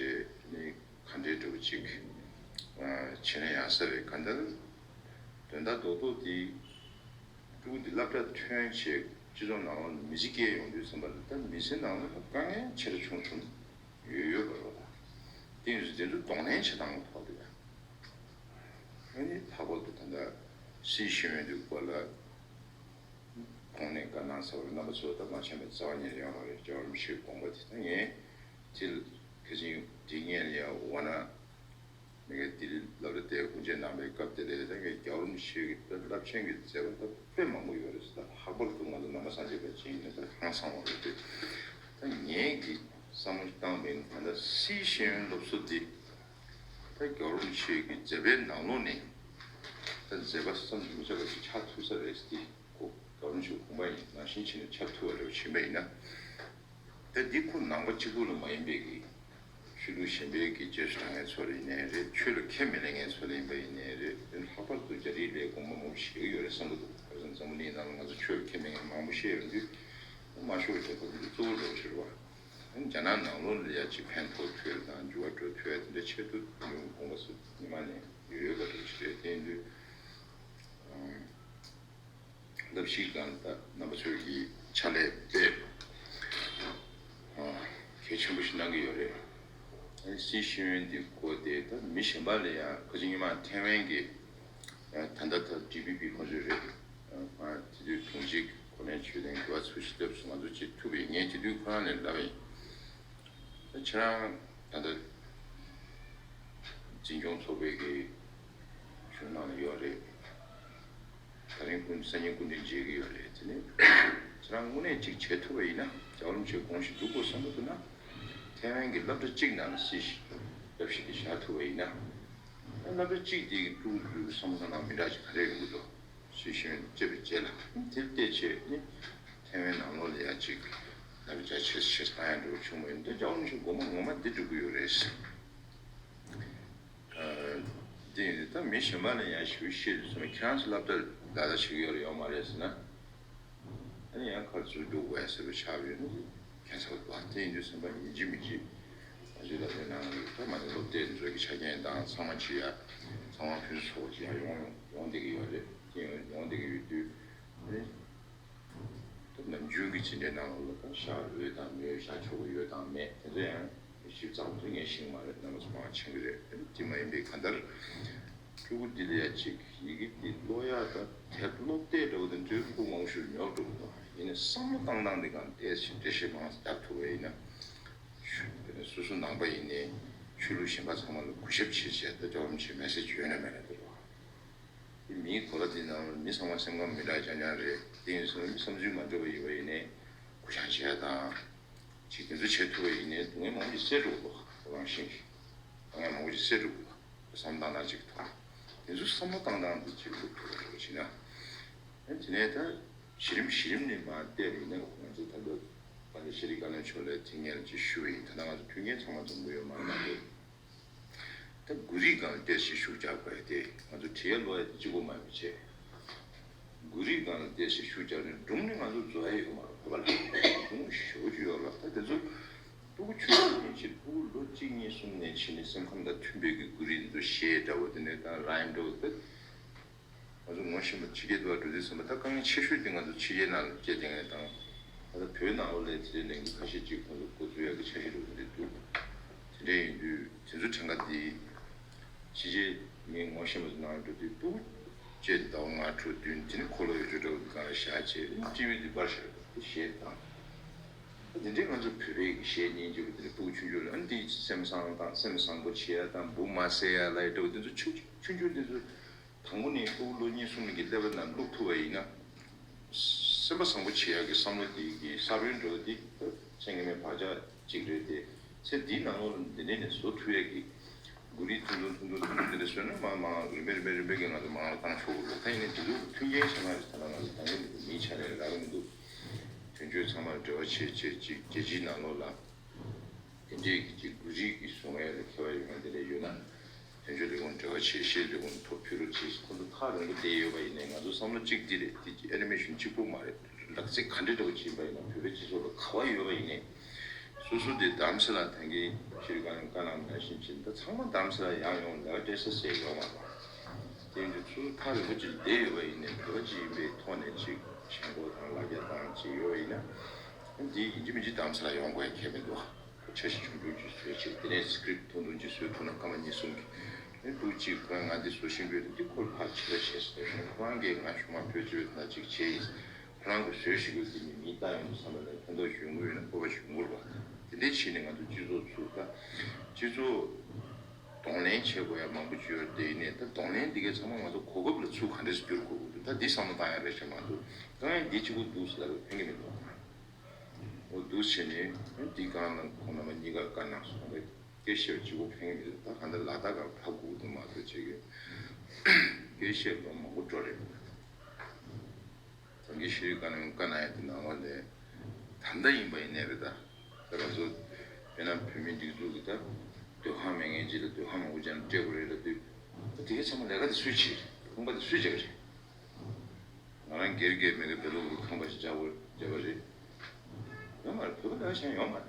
ནས་ག་འདྲའི་འདྲ་བོ་ཅིག་ཨ། བྱས་ན་ཡག་ས་རེད། གང་ལྟར་དོན་དག་རྡོག་རྡོག་དེ་ཕྲུ་གུ་འདི་སློབ་གྲྭ་ཐོན་བྱས་སྤྱི་ཚོགས་ནང་ལོགས་ནས་མི་ཚེ་སྐྱེལ་ཡོང་དུས་ཙམ་པ་ལ། ད་མི་ཚེ་ནང་ལོགས་ལ་དཀའ་ངལ་ཆེ་རུ་ཆུང་ཆུང་ཡོད་ཡོད་པ་རེད་བ། དེ་ཡིན་དུས་དེ་ཚོ་གདོང་ལེན་བྱེད་སྟངས་ཐོག་ཏུ་ཡང་། ཨ་ནི་ལྷག་པར་དུ་ད་ལྟ་སྲིད་ཤེས་ཡོན་དེའི་སྐོར་ལ། གོང་ནས་བཀའ་གནང་ཚར་བ་རྣམ་པ་ཚོ་ད་མ་མཁྱེན་པའི་རྩ་བ་ཉིད་ནས་ཡོད་མ་རེད། རྒྱལ་བ་རིན་པོ་ཆེའི་དགོངས་པ་དེ། ད་ངས་དེ་ཁ་ཅིག་དེ་སྔོན་ལ་ཡང་འོ་ན་མི་ག་ལྡི་ལི་སློབ་གྲྭ་དེ་དབུ་འབྱེད་གནང་བའི་སྐབས་དེ་ལས། ད་ངས་རྒྱལ་བ་རིན་པོ་ཆེ་གི་ད་རླབས་ཆེན་གྱི་མཛད་པ་ད་དཔེ་མང་པོ་ཡོད་རེད། ད་ལྷག་པར་དུ་ང་ཚོ་ནང་པ་སངས་རྒྱས་པ་ཅིག་ཡིན་ན་ད་ཧང་སང་བ་རེད་དེ། ད་ངས་གི་བསམ་བློ་བཏང་བ་ཡིན་ན། ད་ལྟ་སྲིད་ཤེས་ཡོན་སློབ་གསོ་འདི་ད་རྒྱལ་བ་རིན་པོ་ཆེ་གི་མཛད་པའི་ནང་ལོགས་ནས་ད་མཛད་པ་བསམ་གྱིས་མི་ཁྱབ་པ་ཞིག་ཆགས་ཐུབ་ས་རེད་དེ། ཁོ་རྒྱལ་བ་རིན་པོ་ཆེའི་དགོངས་པ་ཡིན་ནང་བཞིན་བྱས་ནས་ཆགས་ཐུབ་པ་རེད་བ། བྱས་པ་ཡིན་ན། ད་འདི་ཁོ་ནང་པ་གཅིག་པུ་ལ་མ་ཡིན་པའི་གི། ཆོས་ལུགས་གཞན་པའི་གི་རྗེས་སུ་འབྲང་མཁན་ཚོ་ལ་ཡིན་ནའི་རེད། ཆོས་ལ་ཁས་མི་ལེན་མཁན་ཚོ་ལ་ཡིན་པ་ཡིན་ནའི་རེད། ལྷག་པར་དུ་རྒྱ་རིགས་ལ་དགོངས་པ་མང་པོ་བཞེས་ཀྱི་ཡོད་རེད་བསམ་གྱི་འདུག་ག་རེ་ཟེར་ན་འཛམ་བུ་གླིང་ནང་ལ་ང་ཚོ་ཆོས་ལ་ཁས་མེད་མཁན་མང་པོ་བཤད་ཡོང་དུས། མ་ཤོར་བའི་ཐབས་ལམ་འདི་གཙོ་བོ་འདྲ་བོ་ཞིག་རེད་བ། རྒྱ་ནག་ནང་ལོགས་ལ་ཡ་ཅིག་ཕན་ཐོགས་ཐུབ་ཡ་དང་འགྱུར་བ་འགྲོ་ཐུབ་ཡ་དེ་འདྲ་ཆེད་དུ་དགོངས་པ་ཚོ་ཉི་མ་ནས་ཡོད་ཡོད་པ་འདྲ་བོ་ཞིག་རེད། དེ་ཡིན་དུས། ཨང་། བསླབ་གཞིའི་སྒང་ལ་ད་རྣམ་པ་ཚོས་ཀྱི་ཕྱག་ལས་དཔེ། ཨ། གལ་ཆེན་པོ་ཞིག་གནང་གི་ཡོད་རེད། སྲིད་ཤེས་ཡོན་འདི་སྐོར་དེ་ད་མི་གཞན་པ་ལ་ཡང་ཁ་ཅིག་སྔོན་མ་ཐེ་ཝན་གྱི་ད་ལྟ་ད་ཌི་པི་པི་ཁོང་ཚོས་རེད། དེ་དུས་དྲུང་ཆེ་གོ་ལན་ཆོད་དེ་འགྱུར་བ་ཚུལ་ཞིག་སླེབས་སོང་། ང་ཚོ་ཅིག་ཐུབ་པས། ངས་དེ་དུས་ཁོ་རང་ནས་ལབ་ཡིན། ད་ཁྱེད་རང་ད་ལྟ་འཛིན་སྐྱོང་ཚོགས་པའི་གི་གཞུང་ནང་ལ་ཡོད་རེད། ད་རིང་ཀུན་སང་ཉིན་སྐུ་མདུན་མཇལ་གྱི་ཡོད་རེད། དེ་ནས་ཁྱེད་རང་དངོས་གནས་ཅིག་བྱེད་ཐུབ་པ་ཡིན་ན། རྒྱལ་བ་རིན་པོ་ཆེའི་དགོངས་གཞི་འགྲུབ་དགོས་བསམ་གྱི་འདུག་ན། ཐེ་ཝན་གྱི་སློབ་གྲྭ་གཅིག་ནང་ལ་སྲིད་ཞུགས་སློབ་གཞི་དེ་བཞག་ཐུབ་པ་ཡིན་ན། སློབ་གྲྭ་གཅིག་དེ་གི་ཕྲུ་གུ་ཚོའི་བསམ་བློ་གཏོང་སྟངས་མི་འདྲ་ཞིག་ག་རེ་ཡོང་གི་འདུག་སྲིད་ཤེས་ཡོན་བཅད་པའི་རྗེས་ལ། དེ་བལྟས་བྱས་ནི་ཐེ་ཝན་ནང་ལོགས་ལ་ཡ་གཅིག་ལབ་རྒྱ་ཆེ་ཆེ་བཏང་ཡ་འགྲོ་བྱུང་བ་ཡིན་དུས། རྒྱལ་བ་རིན་པོ་ཆེ་དགོངས་པ་ངོ་མ་འདི་འགྲུབ་ཀྱི་ཡོད་རེད། འདི་ཡིན་ད་མི་གཞན་པ་ལ་ཡང་ཞུ་ཤེས་དུས་ཙམ་ཁྱེད་རང་ཚོ་སློབ་གྲྭ་ལ་ལ་ཞུ་གི་ཡོད་རེད་ཡོད་མ་རེད་ཟེར་ན། ཨ་ནི་ཡང་ཁར་ཚུར་འགྲོ་དགོས་ཟེར་བའི་ཆགས་ཡོད་ན་ཁྱད་མཚར་བ། དེ་ཡིན་དུས་སེམས་པ་ཡིན་གཅིག་མིན་གཅིག་ང་ཚོའི་ལ་དེ་ནང་ལ་ད་མ་ནི་སློབ་དེབ་འཛོལ་གྱི་ཆ་རྐྱེན་དང་ཚང་མ་བྱེད་ཡ། ཚང་མ་ཕུན་སུམ་ཚོགས་པ་བྱེད་ཡ་ཡོང་ཡོང་བསྡད་ཀྱི་ཡོད་རེད། དེ་ཡོང་ཡོང་བསྡད་ཀྱི་ཡོད་དུས། ཨ་ནི། ད་ནམ་རྒྱུན་གྱི་བྱེད་འབྲེལ་ནང་ལོགས་ལ་ད་བཞག་འོས་དང་མེད། བཞག་ཆོག་གི་ཡོད་དང་མེད་དེ་ཚོ་ཡང་ཞིབ་ཚགས་པོ་ངས་ཤེས་ཀྱི་མ་རེད། རྣམ་པ་ཚོ་མང་ཆེ་གི་རེད། དེ་མ་ཡིན་པའི་གང་ལྟར་ཕྲུ་གུ་འདི་ལ་ཡ་གཅིག་ཡི་གེ་འདི་ཀློག་ཡག་དང་དེབ་ཀློག་བལྟས་འདྲ་བོ་དེ་འདྲའི་ཕྲུ་གུ་མང་པོ་ཞིག་ཉོབ་འགྲོ་གི་འདུག་ཡིན་ནའི་བསམ་བློ་བཏང་སྟངས་འདི་གང་ཏོག་ཙམ་འགྲེལ་བཤད་མང་ཙམ་རྒྱབ་ཐུབ་པ་ཡིན་ན། ཤུ་སོ་སོ་ནང་པ་ཡིན་ནའི་ཆོས་ལུགས་གཞན་པ་ཚང་མ་ལ་གུས་ཞབས་བྱེད་བྱས་ད་རྒྱལ་བ་རིན་པོ་ཆེའི་མེ་སེ་ཇི་ཡོད་ན་མེད་ན་དེ་རེད་བ། དེ་མིའི་གོ་ལ་འདི་ནང་ལ་མི་ཚང་མ་སེམས་ཁམས་མི་འདྲ་རྐྱང་རྐྱང་རེད། དེ་ཡིན་ཙང་མི་བསམ་ཚུལ་མ་འདྲ་བ་ཡོད་པ་ཡིན་ནའི་གུ་ཡངས་བྱེད་ཡ་དང་། ཅིག་དེ་ཚོ་བྱེད་ཐུབ་པ་ཡིན་ནའི་སྡུག་བསྔལ་མང་པོ་ཞིག་སེལ་འགྲོ་གི་འདུག་རང་བཞིན་གྱིས་དཀའ་ངལ་མང་པོ་ཞིག་སེལ་འགྲོ་གི་འདུག་བསམ་སྟངས་སྣ་གཅིག་དང་། དེ་ཚོ་བསམ་བློ་བཏང་སྟངས་འདི་གཅིག་སློབ་ཐུབ་པ་འདྲ་བོ་བྱས་ན། ཨ་དེ་ནས་ད་གཞི་རིམ་གཞི་རིམ་ནས་མར་བལྟས་པ་ཡིན་ན་ང་ཚོ་ད་ལྟ་ད་ལྟ་ཤེས་རིག་བཀའ་བློན་མཆོག་ལ་ཐེངས་ཉེར་གཅིག་ཞུས་པ་ཡིན། ད་ལྟ་ང་ཚོ་མཐུན་རྐྱེན་ཚང་མ་འཛོམས་ཀྱི་ཡོད་མ་རེད་མ་གཏོགས། ད་འགོ་རིགས་སྒང་ལ་ཏོག་ཙམ་ཤུགས་རྒྱག་དགོས་ཡ་དེ་ང་ཚོ་བྲིས་ཡ་ཀློག་ཡ་དེ་གཅིག་པོ་མ་ཡིན་པ་བྱས། འགོ་རིགས་སྒང་ལ་ཏོག་ཙམ་ཤུགས་རྒྱག་ནས་སྒྲུང་ནི་ང་ཚོ་རྫོགས་ཡ་ཡོད་མ་རེད། བོད་པ་ལ་སྒྲུང་ཞེ་པོ་ཅིག་ཡོད་རེད། ད་དེ་ཚོ་ཕྲུ་གུ་ཆུང་ཆུང་ཡིན་ཕྱིན་ཕྲུ་གུ་ལོ་གཅིག་གཉིས་གསུམ་ནས་ཕྱིན་ནས་སེམས་ཁམས་དང་མཐུན་པའི་གི་འགོ་རིགས་འདི་ཚོ་གཞས་འདྲ་བོ་དེ་ནས་ད་རའིམ་འདྲ་བོ་དེ། ང་ཚོ་ངོ་ཤེས་པ་ཕྱི་རྒྱལ་དུ་བ་འགྲོ་དུས་ཙམ་པ་ད་དཀའ་ངལ་ཆེ་ཤོས་དེ་ང་ཚོ་ཕྱི་རྒྱལ་ནང་ལ་སྐྱེས་བསྡད་མཁན་དང་། ད་ལྟ་བོད་ནང་ལོགས་ལ་དེ་འདྲའི་ལས་འགུལ་ཁ་ཤས་ཅིག་ཁོང་ཚོ་འགོ་འཛུགས་ཡག་གི་འཆར་གཞི་འདྲ་བོ་དེ་འདྲ་འདུག་དེ་འདྲ་ཡིན་དུས་དེ་ཚོ་གྲངས་ཀ་དེ་ཕྱི་རྒྱལ་ངའི་ངོ་ཤེས་པ་ཚོ་ནང་ལ་འགྲོ་དུས་ཕྲུ་གུ་སྐྱེས་ཟླ་བ་ལྔ་དྲུག་བདུན་དེ་ནི་འཁོར་ལོ་ཡོད་ཆོག་འདྲ་བོ་དེ་སྒང་ལ་བཞག་བྱས་ཊི་བི་དེ་པར་བཞག་དེ་གཞས་དང་། དེ་འདྲའི་ང་ཚོ་བོད་པའི་གི་གཞས་སྙན་འཇེབས་དེ་འདྲ་ཕྲུ་གུ་ཆུང་ཆུང་ལ་ཨ་འདི་སེམས་བཟང་དང་སེམས་བཟང་པོ་བྱེད་ཡ་དང་འབུ་མ་བསད་ཡ་ལ་ཡ་འདྲ་བོ་དེ་ཚོ་ཆུང་ཆུང་ཆུང་ཆུང་དེ་ཚོ། དང་པོ་ནས་ཕྲུ་གུ་ལོ་གཉིས་གསུམ་གྱི་ཀླད་པ་ནང་བླུགས་ཐུབ་པ་ཡིན་ན། སེམས་པ་བཟང་པོ་བྱེད་ཡག་གི་བསམ་བློ་དེ་གི་ས་བོན་འགྲོ་དེ་ཚད་ངེས་མེད་བག་ཆགས་གཅིག་རེད་དེ། ཚེ་འདིའི་ནང་ལོགས་ལ་འདི་ནས་ནས་བཟོ་ཐུབ་ཡག་གི་འགོ་རིགས་ཐུང་ཐུང་ཐུང་ཐུང་ཐུང་ཐུང་འདི་འདྲ་བཟོས་ན་མ་མ་རིམ་པས་རིམ་པས་རིམ་པས་ཀྱི་ང་ཚོ་མང་ལ་བཏང་ཆོག་གི་རེད། ད་ཡིན་ནའི་དེ་ཚོ་མཐུན་རྐྱེན་བྱ་ན་རེད། ད་ལྟ་ང་ཚོ་ད་ལྟ་མི་ཆ་ནས་རག་གི་མི་འདུག་དོན་གཅོད་ཚང་མར་འབྲེལ་བ་བྱེད་བྱེད་ཅིག་རྒྱལ་སྤྱིའི་ནང་ལོགས་ལ། དེ་འདྲའི་གི་ཅིག་འགོ་ཁྲིད་ཀྱི་བཟོ་ལས་ལ་མཁས་པ་ཡོད་མཁན་དེ་འདྲ་ཡོད་ན། དོན་གཅོད་ལས་ཁུངས་འབྲེལ་བ་བྱེད། ཤེས་ལས་ཁུངས་ཐོག་ཕུལ་རོགས་བྱེད། ཁོ་ཚོ་ཐག་རིང་པོ་བསྡད་ཡོད་པ་ཡིན་ནའི་ང་ཚོ་བསམ་བློ་གཅིག་འདི་རེད། དེ་ཨེ་ནི་མེ་ཤོན་གཅིག་པོ་མ་རེད། ལག་རྩལ་ག་འདྲ་འདྲ་བོ་བྱེད་པ་ཡིན་ན་བོད་པའི་སྤྱི་ཚོགས་ལ་ག་བ་ཡོད་པ་ཡིན་ནའི་སོ་སོ་དེ་རྡ་རམ་ས་ལ་ད་གིན་ཤེས་རིག་བཀའ་བློན་བཀའ་གནང་ནང་བཞིན་བྱས་ད་ཚང་མ་རྡ་རམ་ས་ལ་ཡང་ཡོང་ལས་ཀ་སྤྲད་ས་ཟེར་ཡོད་མ་རེད། དེ་ཡིན་དུས་སོ་སོ་ཐག་རིང་པོ་ཅིག་བསྡད་ཡོད་པ་ཡིན་ནའི་བོད་པ་ཅིག་ཡིན་པའི་ཐོག་ནས་ཅིག་མཆན་འགོད་དང་ལབ་རྒྱ་བཏང་ཅིག་ཡོད་པ་ཡིན་ན། འདི་ཡིན་གཅིག་མིན་གཅིག་རྡ་རམ་ས་ལ་ཡོང་དགོས་ཡ་ཁྱད་མི་འདུག་འཆར་གཞི་ཆུང་ཆུང་ཅིག་བཟོས་བྱས་དེ་ནས་སི་ཀི་རིབ་ཐུང་ཐུང་ཅིག་བཟོས་ཐུབ་ན་སྐར་མ་གཉིས་གསུམ་གྱི་ཨེ་ཕྲུ་གུ་གཅིག་ཁོ་རང་ང་འདི་བཟོ་ཤེས་ཀྱི་ཡོད་དེ་འདི་ཁོ་ལ་ཕར་ཕྱི་ར་བྱས་ཟེར་ནས་ཁོ་རང་གིས་ང་ཞུ་མ་ཕོད་ཅིག་ཡོད་ན་ཅིག་བྱས་ཡིན། ཁོ་རང་གིས་བཟོས་ཤེས་ཀྱི་ཡོད་དེ་མི་མིའི་ལྟ་ཡོང་དུས་བསམ་པ་ལ་ཕན་ཐོགས་ཡོང་གི་ཡོད་ན་སྤོབས་པ་ཞིག་ཡོང་གི་རེད་པ། དེ་འདྲའི་ཕྱིན་ནས་ང་ཚོ་སྤྱི་ཚོགས་ཚུགས་ད་སྤྱི་ཚོགས་གདོང་ལེན་བྱེད་དགོས་ཡ་མང་པོ་ཅིག་ཡོད་རེད། དེ་ཡིན་ནའི་ད་གདོང་ལེན་འདི་གའི་ཚང་མ་ང་ཚོ་གོ་སྐབས་ལ་ཚུར་ག་འདྲས་སེ་བསྒྱུར་དགོས་ཀྱི་འདུག་ད་འདི་བསམ་བློ་བཏང་ཡ་རེད་ཤག་མ་གཏོགས་ད་ཡང་འདི་གཅིག་པོ་འདུག་ཟེར་ལབ་ཡ་ཕན་གྱི་མི་འདུག་འོ་འདུག་བྱས་ནས་འདི་སྒང་ལ་ཁོང་རྣམ་པ་གཉིས་ཀ་བཀའ་གནང་སོང་བས་སྐད་ཆ་གཅིག་པོ་ཕན་གྱི་མི་འདུག་ད་གང་ལྟར་ལ་དྭགས་སྒང་ཕར་སྒུག་འདུག་མ་གཏོགས་བྱེད་ཀྱི་སྐད་ཆ་ལོ་མང་པོ་འགྲོ་རེད། ད་གིན་ཤེས་རིག་བཀའ་གནང་བཀའ་གནང་ཡ་དེ་ནང་ལོགས་ནས་ད་ལྟ་ཡིན་པ་ཡིན་ནའི་རེད། ད་ད་ང་ཚོ་དཔེར་ན་བོད་མིའི་སྒྲིག་འཛུགས་ཀྱི་ད་སྡོད་ཁང་མེད་མཁན་ཅིག་ལ་སྡོད་ཁང་མང་པོ་ཅིག་སྤྲད་དགོས་རེད་ལབ་དུས་ད་དེ་གའི་ཚང་མ་ལས་ཀ་དེ་སུས་བྱེད་རེད། ཁང་པ་དེ་སུས་རྒྱག་རེད། ང་རང་སྒེར་སྒེར་མེད་ཀི་བེ་ལུག་གི་ཁང་པ་ཞིག་རྒྱག་དགོས་རྒྱག་པ་རེད། ཡོད་མ་རེད། བོད་པ་ལས་ཀ་བྱེད་མཁན་ཡོད་མ་རེད།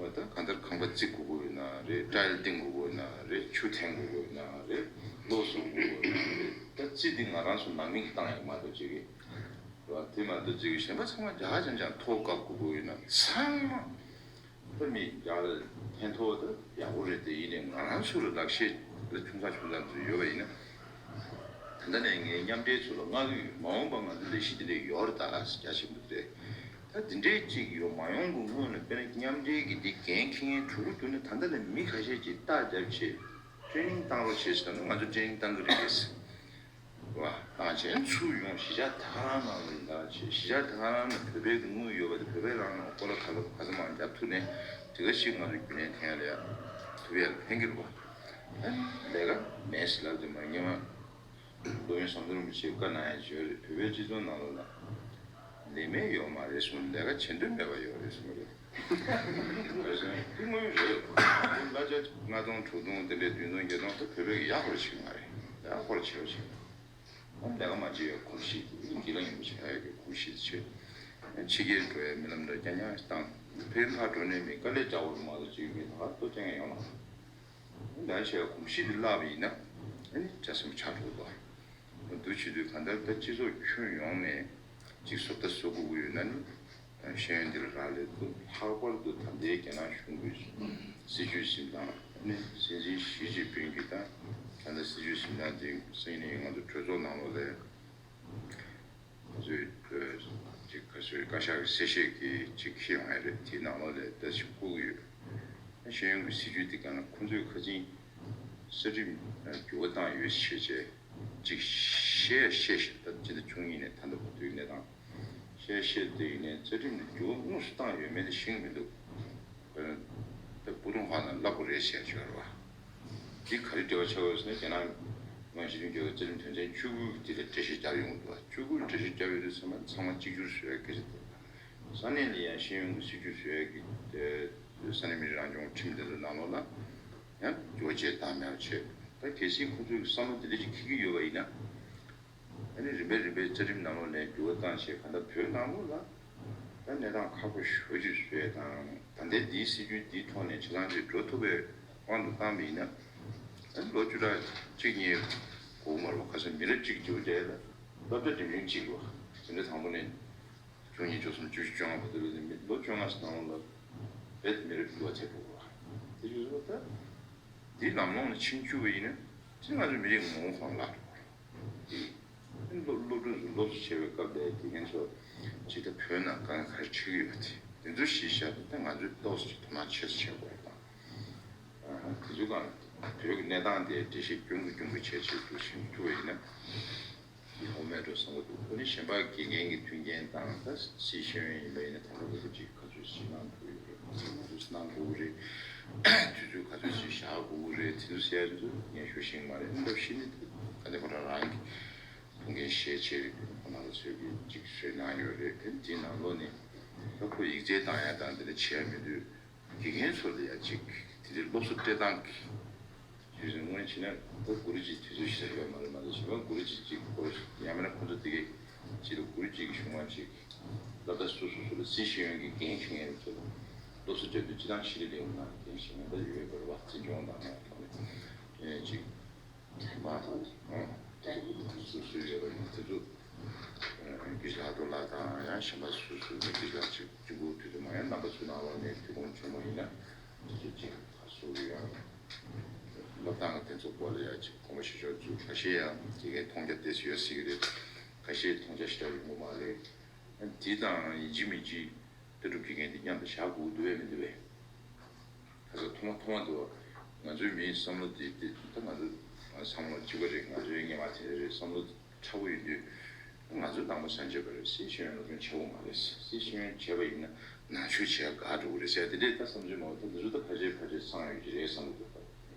འོ་ད་གང་ལྟར་ཁང་པ་བརྩིགས་དགོས་ཀྱི་ཡོད་ན་རེད། ཊའིལ་བཏིང་དགོས་ཀྱི་ཡོད་ན་རེད། ཆུ་འཐེན་དགོས་ཀྱི་ཡོད་ན་རེད། གློག་བཟོ་དགོས་ཀྱི་ཡོད་ན་རེད། ད་རྩིས་འདི་ང་རང་ཚོ་ནང་མི་གིས་བཏང་ཡག་མ་གཏོགས་བྱེད་ཀྱི་རེད་བ། དེ་མ་གཏོགས་བྱེད་ཀྱི་གཞན་པ་ཚང་མ་རྒྱ་གར་ཅང་ཅང་ཐོག་བཀབ་དགོས་ཀྱི་ཡོད་ན་ཚང་མ་ མི་རྒྱ་ལ་ཕན་ཐོགས་ད་ཡག་པོ་རེད་དེ། ཡིན་ནའི་ང་རང་ཚོ་ལ་ལག་ཤེས་ལ་ཆུང་ཙག་ཆུང་ཙག་ཚོ་ཡོད་པ་ཡིན་ན། ད་ལྟ་ནས་ངས་མཉམ་འབྲེལ་ཚོ་ལ་མངགས་ཀྱི་ཡོད། མ་འོངས་པ་ང་ཚོ་ལས་གཞི་དེ་འདྲ་ཡོད་རེད། ད་རྒྱ་ཆེན་པོ་དེ་རེད། ད་དེ་འདྲའི་གཅིག་ཡོད་མ་ཡོང་གི་སྔོན་ལ་དཔེར་ན་མཉམ་འབྲེལ་གྱི་འདི་འགན་འཁྱེར་མཁན་གྲུ་གུ་བསྡུ་ན། ད་ལྟ་ནས་མི་ཁ་ཤས་ཀྱིས་རྟ་རྒྱབ་བྱས་ཊི་རེ་ནིང་བཏང་རོགས་བྱས་ཟེར་ན། ང་ཚོ་ཊི་རེ་ནིང་བཏང་གི་རེད། བ་དང་བྱས་ཚུར་ཡོང་གཞིས་ཆགས་ད་ག་རང་ནང་ལ་ཡིན་ད་བྱས། གཞིས་ཆགས་ད་ག་རང་ནང་བོད་པའི་དངུལ་ཡོད་པ་དེ། བོད་པའི་རང་ནང་སྐོར་ལ་ག་ལ་ག་ཚོད་མང་རྒྱབ་ཐུབ་ནས། དེ་ག་ཞིག་ང་ཚོ་རྒྱུན་ལྡན་ཐོན་ཡ་ལ་ཡ་ཐུབ་ཡ་ལ་ཕན་གྱི་རེད་བ། ཨ་ནི་ལས་ཀ་མེད་ཟེར་ལབ་དེ་མ་རེད། སྔོན་མ་སློབ་དཔོན་ཟམ་གདོང་རིན་པོ་ཆེས་བཀའ་གནང་ཡ་བྱོས་རེད། བོད་པའི་སྤྱི་ཚོགས་ནང་ལོགས་ལ་ལས་མེད་ཡོད་མ་རེད་གསུངས། ལས་ཀ་བྱེད་འདོད་མེད་པ་ཡོད་རེད་གསུངས་རེད། དེ་དངོས་རེད། གླ་ཆ་ལྔ་སྟོང་དྲུག་སྟོང་དེ་འདྲའི་བདུན་སྟོང་བརྒྱད་སྟོང་དེ་བོད་པས་ཡག་པོ་བྱེད་མ་རེད། ཡག་པོ་བྱེད་པ་བྱེད། ལས་ཀ་མ་བྱེད་ཡ་གོམས་གཤིས་དེ་སྒེར་ལ་ཡོང་བྱ་ཡ་གི་གོམས་གཤིས་བྱེད། ཕྱི་རྒྱལ་འགྲོ་ཡ་རྨི་ལམ་འདྲ་རྐྱང་རྐྱང་བཏང་། ཕན་ཐག་འགྲོ་ནས་མི་དཀའ་ལས་དྲག་པོ་རུ་མ་གཏོགས་བྱེད་མི་ད་ག་ལྟོ་རྐྱང་རྐྱང་ཡོང་མ་རེད། ད་ཆེ་གོམས་གཤིས་དེ་བརླག་པ་ཡིན་ན་ཨ་ནི་ཅག་སེམས་ཆགས་འགྲོ་གི་འདུག་འདུ་བྱེད་དུས་གང་ལྟར་ད་སྤྱི་ཚོགས་ཁྱོན་ཡོངས་ནས་ཅིག་བཟོ་ལྟ་བཟོ་དགོས་ཀྱི་ཡོད་ན་ནི། ཤེས་ཡོན་འདི་ལ་རག་ལས་འདུག་ལྷག་པར་དུ་ད་ལྟའི་རྒྱ་ནག་གཞུང་གི་སྲིད་བྱུས་ཟིན་སྟངས་ནི། སྲིད་འཛིན་ཞི་ཅིན་ཕིང་གིས་ད་ད་ལྟ་སྲིད་བྱུས་ཟིན་སྟངས་དེ་སང་ཉིན་ང་ཚོ་གྲོས་ཚོགས་ནང་ལོགས་ལ་ང་ཚོའི་ཅིག་ག་ཚོད་བཀའ་ཤག་གི་གསལ་བཤད་ཀྱི་ཅིག་ཁྱེར་ཡོང་ཡ་རེད། དེའི་ནང་ལོགས་ལ་ད་ཅིག་བཀོད་ཀྱི་ཡོད། ཤེས་ཡོན་གྱི་སྲིད་བྱུས་དེ་ག་ན་ཁོང་ཚོས་ཁ་ཆེན་གསར་སྐྲུན་འགྱུར་བ་བཏང་ཡོད་ཞེས་བྱས། ཅིག་བཤད་བཤད་བཤད། ད་སྤྱི་ཟླ་བཅུ་གཉིས་ནས་ད་ལྟ་བར་དུའི་གནས་སྟངས་བཤད་བཤད་དེ་ཡིན་ནའི་རྩ་ཁྲིམས་ནས་འགྱུར་བ་དངོས་སུ་བཏང་ཡོད་མེད་དེ་ཤེས་ཀྱི་མི་འདུག་ད་བུ་ཐུང་ཧ་ན་བསླབ་དགོས་རེད་ཟེར་ཡ་ཅིག་ཡོད་རེད་བ། འདི་ག་རེ་འབྲེལ་བ་ཆགས་ཡོད་ཟེར་ན། རྒྱ་ནག་མི་དམངས་སྤྱི་མཐུན་རྒྱལ་ཁབ་རྩ་ཁྲིམས་དོན་ཚན་བཅུ་དགུ་དེ་ལ་འགྲེལ་བཤད་རྒྱག་ཡོང་གི་འདུག་བ། བཅུ་དགུ་འགྲེལ་བཤད་རྒྱག་ཡོད་དུས་ཚང་མ་ཚང་མ་གཅིག་གྱུར་བཟོ་ཡ་སྐད་ཆ་དེ། ས་གནས་ལ་ཡང་ཤེས་ཡོན་གྱི་སྲིད་བྱུས་བཟོ་ཡ་གི་ས་གནས་མི་རིགས་རང་སྐྱོང་ཁྲིམས་དེ་ཚོ་ནང་ལོགས་ལ་ཡང་འགྱུར་བ་བྱས་དང་མེད་པ་བྱས། ད་གལ་སྲིད་ཁོ་ཚོས་བསམ་བློ་དེ་འདྲ་ཞིག་འཁྱེར་གྱི་ཡོད་པ་ཡིན་ན། ཨ་ནི་རིམ་པས་རིམ་པས་རྩ་ཁྲིམས་ནང་ལོགས་ནས་འགྱུར་བ་བཏང་བྱས། གང་ལྟར་བོད་ནང་ལོགས་ལ་ད་གནས་སྟངས་ཁག་པོ་ཞེ་པོ་ཅིག་བཟོས་དང་། ད་ལྟའི་འདིའི་སྲིད་བྱུས་འདིའི་ཐོག་ནས་ཆ་ཚང་ཅིག་འགྲོ་ཐུབ་པའི་དབང་དུ་བཏང་པ་ཡིན་ན། ཨ་ནི་ལོ་བཅུ་ཕྲག་གཅིག་གཉིས་འགོར་མ་རེད་བ། ཁ་སང་མི་རབས་གཅིག་འགྱུར་བ་བྱས་ལ་སློབ་གྲྭ་འགྲིམ་རིམ་གཅིག་རེད་བ། འཛིན་གྲྭ་དང་པོ་ནས་བཅུ་གཉིས་བཅུ་གསུམ་བཅུ་བཞི་བཅོ་ལྔ་བར་དུ་ལ་མི་ལོ་བཅོ་ལྔ་ཙམ་ནང་ལ་རྦད་དེ་མི་རབས་འགྱུར་བ་ཐེབས་འགྲོ་གི་རེད་བ། དེ་བཞིན་ད་འདི་ལམ་ལྷོང་ལ་ཕྱིན་བཅུག་པ་ཡིན་ན། དེ་ང་ཚོའི་མི་རིགས་ངོ་བོ་གང་བརླག་འགྲོ་གི་རེད། དེ་སློབ་སློབ་ཕྲུག་ཚོ་སློབ་གསོ་བྱེད་པའི་སྐབས་ལ་དགེ་རྒན་ཚོ་ཅིག་ད་བོད་ནང་དཀའ་ངལ་ག་རེ་འཕྲད་ཀྱི་ཡོད་དེ། དེ་ཚོ་གཞི་བཞག་ནས་ད་ང་ཚོས་ཏོག་ཙམ་ཅིག་དོ་སྣང་ཆེ་ཙམ་བྱེད་དགོས་རེད་དང་། དེ་ཚོའི་སྒང་བོད་ཀྱི་གནས་སྟངས་དེ་འགྲེལ་བཤད་སྐྱོན་གྱི་སྐྱོན་གྱི་བྱས་བྱས་འདུག་ཕྱིན་ཐུབ་པ་ཡིན་ན། འོ་མེད་འགྲོ་བསམ་གྱི་འདུག་ཁོ་ནི་གཞན་པ་དགེ་རྒན་གྱི་མཐུན་རྐྱེན་དང་། ད་སྲིད་ཤེས་ཡོན་ཡིན་པ་ཡིན་ན། ད་ལྟ་ལོ་གཅིག་ག་ཚོད་ཞིག་གནང་ཐུབ་ཡོད་རེད། ང་ཚོས་གནང་དགོས་ཀྱི་རེད། དུས་ཚོད་ག་ཚོད་ཞིག་བཞག་དགོས་ཀྱི་རེད། དེ་ཚོ་ཟེར་ཡ་དེ་ཚོ་ངས་ཞུ་ཤེས་ཀྱི་མ་རེད། སྐབས་ཤིག་ནི་ད་ག་ནས་ཁོ་རང་རང་གི་ཐུགས་འགན་བཞེས་བྱས་རེད། ཁོ་ན་ལ་ཚོད་ཀྱི་ཅིག་བཟོས་གནང་ཡོད་རེད། དེ་འདིའི་ནང་ལོགས་ནས་ད་ཁོ་ཡིག་ཚད་བཏང་ཡ་དང་དེ་འདྲ་བྱས་མེད་དུས། དགེ་རྒན་ཚོ་ལ་ཡ་ཅིག་དེ་འདྲའི་སློབ་གསོ་སྤྲད་སྟངས་ཀྱི་ཆོས་ཟིན་སྔོན་བྱས་ན། ད་གུ་རུ་ཅིག་དུས་ཚོད་ཞིག་ཡོད་མ་རེད། མ་གཏོགས་གཞན་པ་གུ་རུ་ཅིག་ཅིག་སྐོར་ཡང་མིན་ན་ཁོང་ཚོ་དེ་གའི་ཅིག་ལ་གུ་རུ་ཅིག་གི་གཞུང་མ་ཅིག་སློབ་གྲྭ་སོ་སོ་སོ་ལ་སྲིད་ཤེས་ཡོན་གྱི་འགན་འཁྱེར་མཁན་ཚོ་ལ་སློབ་གསོ་སྤྲད་དུས་སྤྱི་བཏང་ཤེས་རིག་ལས་ཁུངས་ནང་འགན་འཁྱེར་མཁན་ད་ཡོད་པ་རེད་བ། འཛིན་སྐྱོང་དང་ནང་ཐོག་ནས་ཅིག་མ་དང་། སུ་སུ་ཡོད་པ་ཡིན་དེ་ཚོ་གི་ལག་ཏུ་ལག་དང་། ཡང་གཞན་པ་སུ་སུ་གི་ལག་ཅིག་གཅིག་པུ་དུས་དུ་མ་ཡང་རྣམ་པ་ཚོའི་ནང་ལོགས་ནས་དུས་ཁོང་བྱུང་བ་ཡིན་ན། དེ་ཚོ་ཅིག་ཁ་སུ་ཡང་སློབ་སྟངས་དེ་ཚོ་སྐོར་ལ་ཡང་ཅིག་དགོངས་པ་བཞེས་ཕྱོགས་ཚུལ་ཁ་ཤས་ཡང་དགེ་རྒན་མཐོང་རྒྱ་དེ་ཚོ་ཡོད་སྲིད་ཀྱི་རེད། ཁ་ཤས་མཐོང་རྒྱ་ཞེ་དྲག་ཡོང་གི་མ་རེད། དེ་དང་ཡིན་གཅིག་མིན་གཅིག་ལྟ་གྲུབ་དགེ་རྒན་དེ་མཉམ་དུ་བཞག་དགོས་འདུག་བས་མི་འདུག་བས། ཁ་སང་ཐོག་མ་ཐོག་མ་དུ་ང་ཚོའི་མིའི་བསམ་བློ་དེ་དེ་ད་ང་ཚོ་བསམ་བློ་གཅིག་པ་རེད། ང་ཚོའི་སྔོན་མ་དེ་རེད། བསམ་བློ་ཕྲ་བོ་ཡིན་དུས་ང་ཚོ་ནང་པ་སངས་རྒྱས་པ་རེད། སྲིད་ཤེས་ཡོན་སློབ་སྦྱོང་བྱེད་དགོས་མ་རེད། སྲིད་ཤེས་ཡོན་བྱས་པ་ཡིན་ན་ནང་ཆོས་བྱས་དགའ་འགྲོ་གི་རེད་ཟེར་དེ་འདྲས་ད་བསམ་ཚུལ་མང་པོ་ད་འདི་ཚོ་ད་ཕལ་ཆེར་ཕལ་ཆེར་ཚང་ཡོད་ཀྱི་རེད་བསམ་གྱི་འདུག་ད་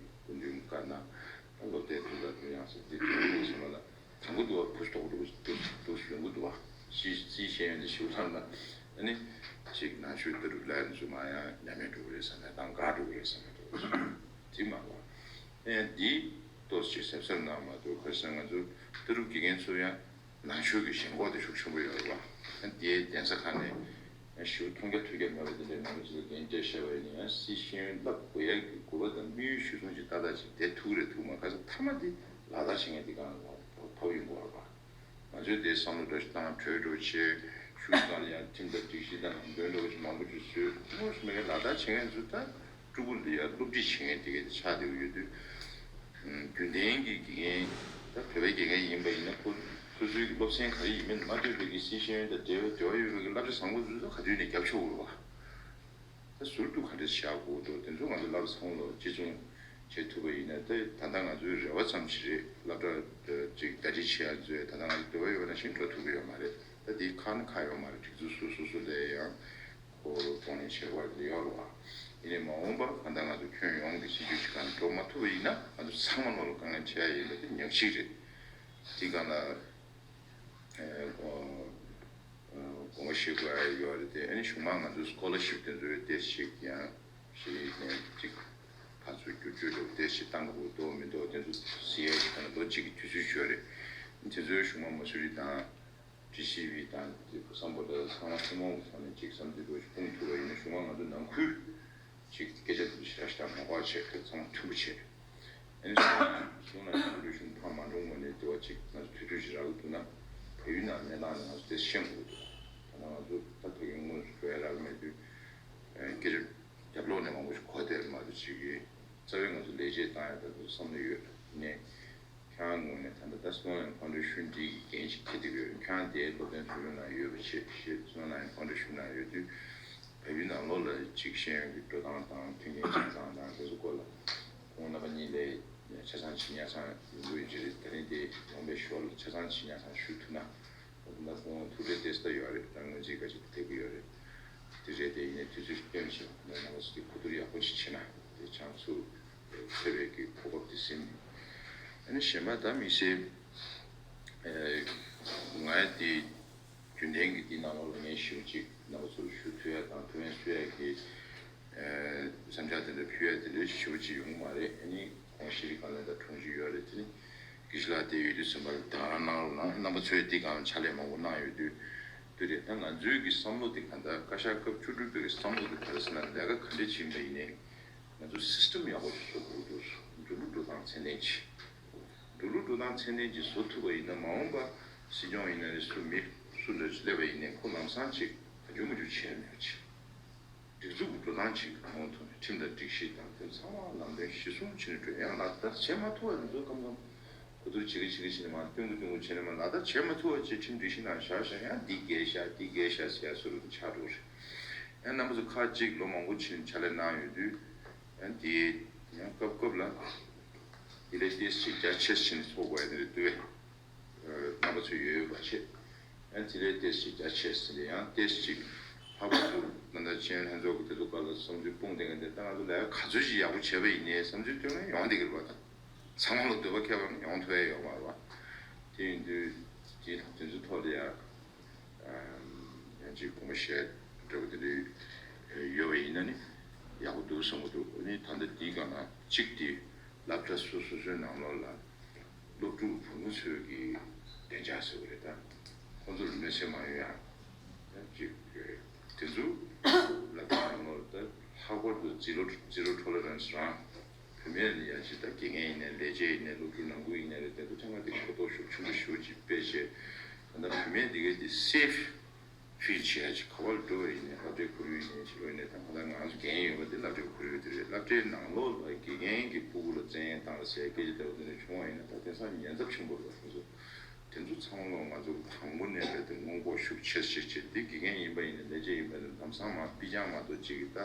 སྐུ་མདུན་བཀའ་གནང་། ད་སློབ་གྲྭའི་དུས་ལ་དུ་ཡང་ཟེར་དེ་དུས་ཡོང་གི་སོང་ལ། དང་པོ་འདུག་བ། བུ་སྟོག་འདུག་འདུག་འདུག་ཡོང་གི་འདུག་བ། སྲིད་སྲིད་ཤེས་ཡོན་དེ་ཞིག་ལྷག་ན་ཨ་ནི་ཅིག་ནང་ཆོས་ལྟ་གྲུབ་ལ་ཡོན་ཚུལ་མ་ཡང་ཉམས་མེད་འགྲོ་གི་རེད་བསམ་ཡ་དང་། དགའ་འགྲོ་གི་རེད་བསམ་ཡ་འགྲོ་གི་རེད། དེ་མ་གཏོགས་ཨ་ནི་འདི་ཏོག་ཙམ་ཅིག་གཟབ་གཟབ་གནང་མ་གཏོགས། ཁ་སང་ང་ཚོ་ལྟ་གྲུབ་དགེ་རྒན་ཚོ་ཡང་ནང་ཆོས་ཀྱི་ཞེན་ཁོག་དེ་ཤུགས་ཆེན་པོ་ཡོད་རེད་བ། ཨ་ནི་དེའི་གདན་ས་ཁག་ནས་ཞུ་མཐོང་རྒྱ་ཐོས་རྒྱ་མེད་པ་དེ་འདྲའི་ནང་མི་ཅིག་ལ་འགན་སྤྲད་བཞག་པ་ཡིན་ན་ཡང་། སྲིད་ཤེས་ཡོན་བསླབ་དགོས་ཡ་གི་དགོས་པ་དང་དམིགས་ཡུལ་ཞུ་སོང་ཅིག་ཏག་ཏག་ཅིག་དེ་ཐུག་རེད་ཐུག་མ། ཁ་སང་མཐའ་མ་དེ་ལག་བསྟར་བྱེད་མཁན་དེ་གང་ལ་ཕབ་ཡོང་གི་ཡོད་རེད་བ། ང་ཚོས་དེ་བསམ་བློ་འདྲ་ཞིག་བཏང་། གྲོས་འགྲོ་བྱས། ཆུ་སྒང་ལ་ཡང་ཁྲིམས་དང་སྒྲིག་གཞི་དང་ལམ་སྟོན་འདྲ་བོ་ཞིག་མང་པོ་ཅིག་བཟོས། དངོས་སུ་མེད་ལག་བསྟར་བྱེད་མཁན་ཚོ་ད་སྤྲུལ་སྐུ་ལ་ཡང་སློབ་ཁྲིད་བྱེད་མཁན་དེ་གས་དེ་ཆགས་བསྡད་ཡོད་དུས། རྒྱུན་ལྡན་གྱི་དགེ་རྒན་ད་བོད་པའི་དགེ་རྒན་ཡིན་པ་ཡིན་ན་ཁོ་སོ་སོའི་སློབ་ཚན་ག་རེ་ཡིན་མིན་མ་ལྟོས་པའི་གི་སྲིད་ཤེས་ཡོན་དང་འབྲེལ་བའི་འབྲེལ་བ་ཡོད་པའི་གི་བསླབ་བྱ་བཟང་པོ་ཚོ་ག་དུས་ནས་རྒྱབ་ཆོག་གི་རེད་བ། ད་ཟུར་དུ་ག་འདྲས་བཞག་དགོས་འདུག་དེ་ཚོ་ང་ཚོ་བསླབ་བྱ་ཚང་ལོ་གཅིག་མཚུངས་བྱེད་ཐུབ་པ་ཡིན་ན། ད་ད་ལྟ་ང་ཚོའི་རེ་བ་ཙམ་ཞིག་རེད། སློབ་གྲྭ་ཅིག་ཟླ་སྒྲིལ་བྱེད་ཡ་ཚོས་ད་ལྟ་ང་ཚོ་འདོད་པ་ཡོད་པ་ནང་བཞིན་འགྲོ་ཐུབ་ཀྱི་ཡོད་མ་རེད། ད་དེའི་ཁག་ནི་ཁག་ཡོད་མ་རེད། སྒྲིག་འཛུགས་སོ་སོ་སོ་ལས་ཡང་ཁོ་གདོང་ལེན་བྱེད་དགོས་དེ་ཡོད་རེད་བ། ཡིན་ནའི་མ་འོངས་པ་གང་ལྟར་ང་ཚོ་ཁྱོན་ཡོངས་ཀྱི་སྲིད་ཇུས་ཅིག་སྒང་འགྲོ་མ་ཐུབ་པ་ཡིན་ན་ང་ཚོ་ཚང་མ་ལོ་ལ་དཀའ་ངལ་འཕྲད་ཡ་ཡིན་པ་དེ་ཉག་གཅིག་རེད། དེ་སྒང་ལ། དགོངས་པ་བཞེས་དགོས་ཡ་ཡོད་རེད་དེ། ཨ་ནི་གཞུག་མ་ང་ཚོའི་སྐོ་ལར་ཤིབ་དེ་ཚོའི་ཏོག་ཙམ་ཅིག་ཡང་ཞིག་ནས་ཅིག་ཕར་ཚུར་བསྒྱུར་བཅོས་འདྲ་བོ་ཏོག་ཙམ་ཅིག་བཏང་དགོས་འདུག་མི་འདུག་དེ་ཚོ་གཟིགས་ཡ་ཞིག་དང་ལོ་གཅིག་གི་དུས་ཚོད་ཡོད་རེད། དེ་ཚོའི་གཞུག་མ་མ་སུ་རི་དང་ཀྲི་ཤི་བི་དང་དེ་ཕུ་སམ་བྷོ་ཊ་ཚང་མ་ཐུན་མོང་གི་ཐོག་ནས་ཅིག་བསམ་ཚུལ་འདྲ་བོ་ཞིག་སྤུངས་ཐུབ་པ་ཡིན་ན། གཞུག་མ་ང་ཚོ་ནང་ཁུལ། ཅིག་སྐད་ཆ་དེ་ཚོ་ཞེ་དྲག་ཞེ་དྲག་མ་གོ་བ་བྱས། ཁོས་ཚང་མ་མཐུན་པོ་བྱས། ཨ་ནི་སོང་ན་ཡང་རེ་ཞུ་ཕར་མ་འགྲོ་སྔོན་ནས་དེ་བ་ཅིག་ང་ཚོ་དུས་ཚོད་ཅིག་རག་གི་འདུག་ན། བལ་ཡུལ་ནང་གནས་སྟངས་ནི་ང་ཚོ་དེ་ཤེས་དགོས་འདུག་ད་ནང་ང་ཚོ་ད་ཕ་གི་དངོས་སུ་འགྲོ་ཡ་རག་གི་མེད་དུས། ཨ། སྐད་ཆ་རྒྱབ་ལོགས་ནས་མང་པོ་ཞིག་གོ་བསྡད་མ་གཏོགས་ཅིག་གི་རྩ་བའི་ང་ཚོ་ལས་བྱེད་བཏང་ཡ་ད་དུ་བསམ་བློ་ཡོད་ནས། ཁྱེད་རང་ངོས་ནས་ད་ལྟ་ད་སི་ནོ་ལན་ཕའུན་ཌེ་ཤན་འདི་གི་འགན་ཞིག་འཁྱེར་བསྡད་ཡོད། ཁྱེད་རང་དེའི་སློབ་སྟོན་ཚོགས་ཆུང་ནང་ཡོད་པ་བྱས། སི་ནོ་ལན་ཕའུན་ཌེ་ཤན་ནང་ཡོད་དུས། བལ་ཡུལ་ནང་ལོགས་ལ་ཅིག་ཤེས་ཡོན་གྱི་འགྲོ་སྟངས་དང་མཐུན་རྐྱེན་ཆ་ཚང་དང་དེ་ཚོ་སྐོར་ལ་ཁོང་རྣམ་པ་གཉིས་ལས་ཆ་ཚང་ཇི་སྙེད་ཚང་ཡོང་གི་ཡོད་ཀྱི་རེད། དེ་རིང་དེ་ཡོང་པའི་ཞོར་ལ་ཆ་ཚང་ཇི་སྙེད་ཚང་ཞུ་ཐུབ་ན། ད་ཁོང་ཐུགས་ཁྲལ་ཏོག་ཙམ་ཡོད་རེད། ད་སྔོན་ཆད་ཁ་ཅིག་ཐེབས་ཀྱི་ཡོད་རེད། དེ་རེད་དེ། ཡིན་ནའི་དུས་ཚོད་ཅིག་སྟོན་བྱས་ཁོང་རྣམ་པ་ཚོ་གི་གོ་བསྡུར་ཡག་པོ་ཞིག་བྱས་ན་དེ་ཆང་ཚུར་ཐེབས་པའི་གི་གོ་སྐབས་དེ་ཟིན། ཨ་ནི་གཞན་པ་ད་དམིགས་བསལ་ང་ཡ་དེ། རྒྱུན་ལྡན་གྱི་འདི་ནང་ལོགས་ལ་ངས་ཞེ་པོ་ཅིག་རྣམ་པ་ཚོར་ཞུ་ཐུབ་ཡ་དང་ཐུགས་ཕན་གསོས་ཡ་གི་བསམ་འཆར་དེ་འདྲ་ཕུལ་ཡ་དེ་འདྲ་ཞེ་པོ་ཅིག་ཡོང་གི་མ་རེད། ཨ་ནི་ཁོང་ཤེས་རིག་བཀའ་བློན་དང་དྲུང་ཆེ་ཡོད་རེད། དེ་ནི་དགེ་བཤེས་ལགས་དེ་ཡོད་དུས་ཙམ་པ་ལ་ད་ག་རང་གནང་རོགས་གནང་། རྣམ་པ་ཚོས་འདི་སྒང་ལ་ཕྱག་ལས་མང་པོ་གནང་ཡོད་དུས་དེ་རེད། ད་ང་ཚོའི་གི་བསམ་བློ་དེ་ག་འདྲ་བཀའ་ཤག་སྐབས་བཅུ་དྲུག་པའི་གི་བསམ་བློ་དེ་ག་རེ་ཟེར་ན། ལས་ཀ་ག་འདྲ་བྱེད་པ་ཡིན་ནའི་ང་ཚོ་སི་སི་ཏམ་ཡག་པོ་ཞིག་བཟོ་དགོས་འདུག་འགྲོ་ལུགས་འགྲོ་སྟངས་ཚད་ལྡན་ཅིག་འགྲོ་ལུགས་འགྲོ་སྟངས་ཚད་ལྡན་ཅིག་བཟོ་ཐུབ་པ་ཡིན་ན། མ་འོངས་པ་སྲིད་སྐྱོང་ཡིན་ན་རེད། སུ་མི་སུ་འདྲ་ཞིག་སླེབས་པ་ཡིན་ནའི་ཁོ་ལམ་སང་ཅིག་ག་འཇུ་མ་འཇུ་བྱས་མེད་པ་ཅིག་སྒྲིག་འཛུགས་ཀྱི་འགྲོ་སྟངས་ཅིག་གི་ཐོག་ནས་ཁྲིམས་དང་སྒྲིག་གཞི་དང་དེ་ཚང་མ་ལམ་སྟོན་གཞིར་བཟུང་བྱས་ནས་འགྲོ། ཡང་ལག་བསྟར་བྱེད་མ་ཐུབ་པ་དེ་ཚོ་སྐབས་སྐབས་གོ་བསྡུར་བྱེད་ཀྱི་བྱེད་ཀྱི་བྱེད་ནས་མ་སྟོན་གྱི་སྟོན་གྱི་བྱས་ནས་མ། ལག་བསྟར་བྱེད་མ་ཐུབ་པ་ཅིག་ཁྲིམས་སྒྲིག་གཞི་ནང་བཞག་བཞག་ཡང་འདི་འགལ་ཤག་འདི་འགལ་ཤག་ཟེར་ཡ་བཟོ་འདྲ་ཆགས་འགྲོ་རེད། ཡང་རྣམ་པ་ཚོ་ཁག་ཅིག་ལོ་མང་པོ་ཕྱིན་ཕྱག་ལས་གནང་ཡོད་དུས། ཡང་དེ་ཡང་སྐབས་སྐབས་ལ་དེ་ལས་ཏོག་ཙམ་རྒྱ་ཆེ་ཕྱིན་ཚོགས་དགོས་ཡ་དེ་རེད་འདུག་བས། རྣམ་པ་ཚོ་ཡོད་ཡོད་པ་བྱེད། ཡང་དེ་ལས་ཏོག་ཙམ་རྒྱ་ཆེ་ཟིན་ཏེ་ཡང་ཏོག་ཙམ་ཅིག་ལྷག་པར་དུ་ད་ལྟ་ཆེན་ལྷན་ཚོགས་ཀྱི་དེ་ཚོ་སྐབས་ལ་བསམ་ཚུལ་སྤུངས་བསྡད་མཁན་དེ། ད་ང་ཚོ་ལས་ཀ་ག་ཚོད་ཅིག་ཡག་པོ་བྱས་པ་ཡིན་ནའི་བསམ་ཚུལ་སྟོན་མཁན་ཡོང་བསྡད་ཀྱི་རེད་པ། ད་ཚང་མ་ལ་འདོད་པ་ཁྱད་པར་ཡོང་ཐུབ་ཡ་ཡོད་མ་རེད་པ། དེ་ཡིན་དུས་དེ་དེ་ཚོའི་ཐོག་ལ་ཡ། ཡང་ཅིག་དགོངས་པ་བཞེས་འདྲ་པོ་དེ་འདྲ་ཡོད་པ་ཡིན་ན་ནི་ཡག་པོ་འདུག་བསམ་གྱི་འདུག་ཨ་ནི་ད་ལྟ་འདིའི་སྒང་ལ་གཅིག་དེ་སློབ་གྲྭ་སོ་སོ་སོའི་ནང་ལོགས་ལ་སློབ་ཕྲུག་བུ་མོ་ཚོའི་གི་བདེ་འཇགས་ཟེར་བ་རེད། ད་ཁོང་ཚོར་གནོད་འཚེ་མ་ཡོང་ཡ། ཡང་ཅིག་དེ་ཚོ་སློབ་གྲྭའི་ནང་ལོགས་ད་ལྷག་པར་དུ་zero zero tolerance རང་བུད་མེད་ལ་ཡ་ཅིག་ད་དགེ་རྒན་ཡིན་ནའི་ལས་བྱེད་ཡིན་ནའི་སློབ་ཕྲུག་ནང་ཁུལ་ཡིན་ནའི་རེད། དེ་ཚོ་ཐད་ཀར་དེ་གོ་རྟོགས་ཤུགས་ཆེན་པོ་ཞེ་པོ་ཅིག་སྤེལ་བྱས། ད་ལྟ་བུད་མེད་འདི་གའི་དེ་སེབ་ཕིལ་བྱེད་ཡ་ཅིག་ག་པར་འགྲོ་བ་ཡིན་ནའི་སློབ་གྲྭའི་ཁོར་ཡུག་ཡིན་ནའི་ཕྱི་ལོགས་ཡིན་ནའི། ད་ང་རང་ཚོ་འགན་ཡོད་པ་དེ་སློབ་གྲྭའི་ཁོར་ཡུག་དེ་རེད། སློབ་གྲྭའི་ནང་ལོགས་ལ་དགེ་རྒན་གྱིས་སྤུ་གུ་ལ་བཙན་གཡེམ་བཏང་ཟེར་སྐད་ཆ་ལྟ་བུ་དེ་འདྲ་བྱུང་བ་ཡིན་ན་ད་དེང་སང་ཉེན་ཚབས་ཆེན་པོ་རེད་པ། ཁོང་ཚོ་དེ་ཚོ་ཚང་མ་ང་ཚོ་དང་པོ་ནས་རྦད་དེ་སྔོན་འགོག་ཤུགས་ཆེ་ཆེ་བྱས་ཏེ། དགེ་རྒན་ཡིན་པ་ཡིན་ནའི་ལས་བྱེད་ཡིན་པ་ཡིན་ནའི་ལམ་སང་མར་པི་ཅང་མ་གཏོགས་ཅིག་གི་ད་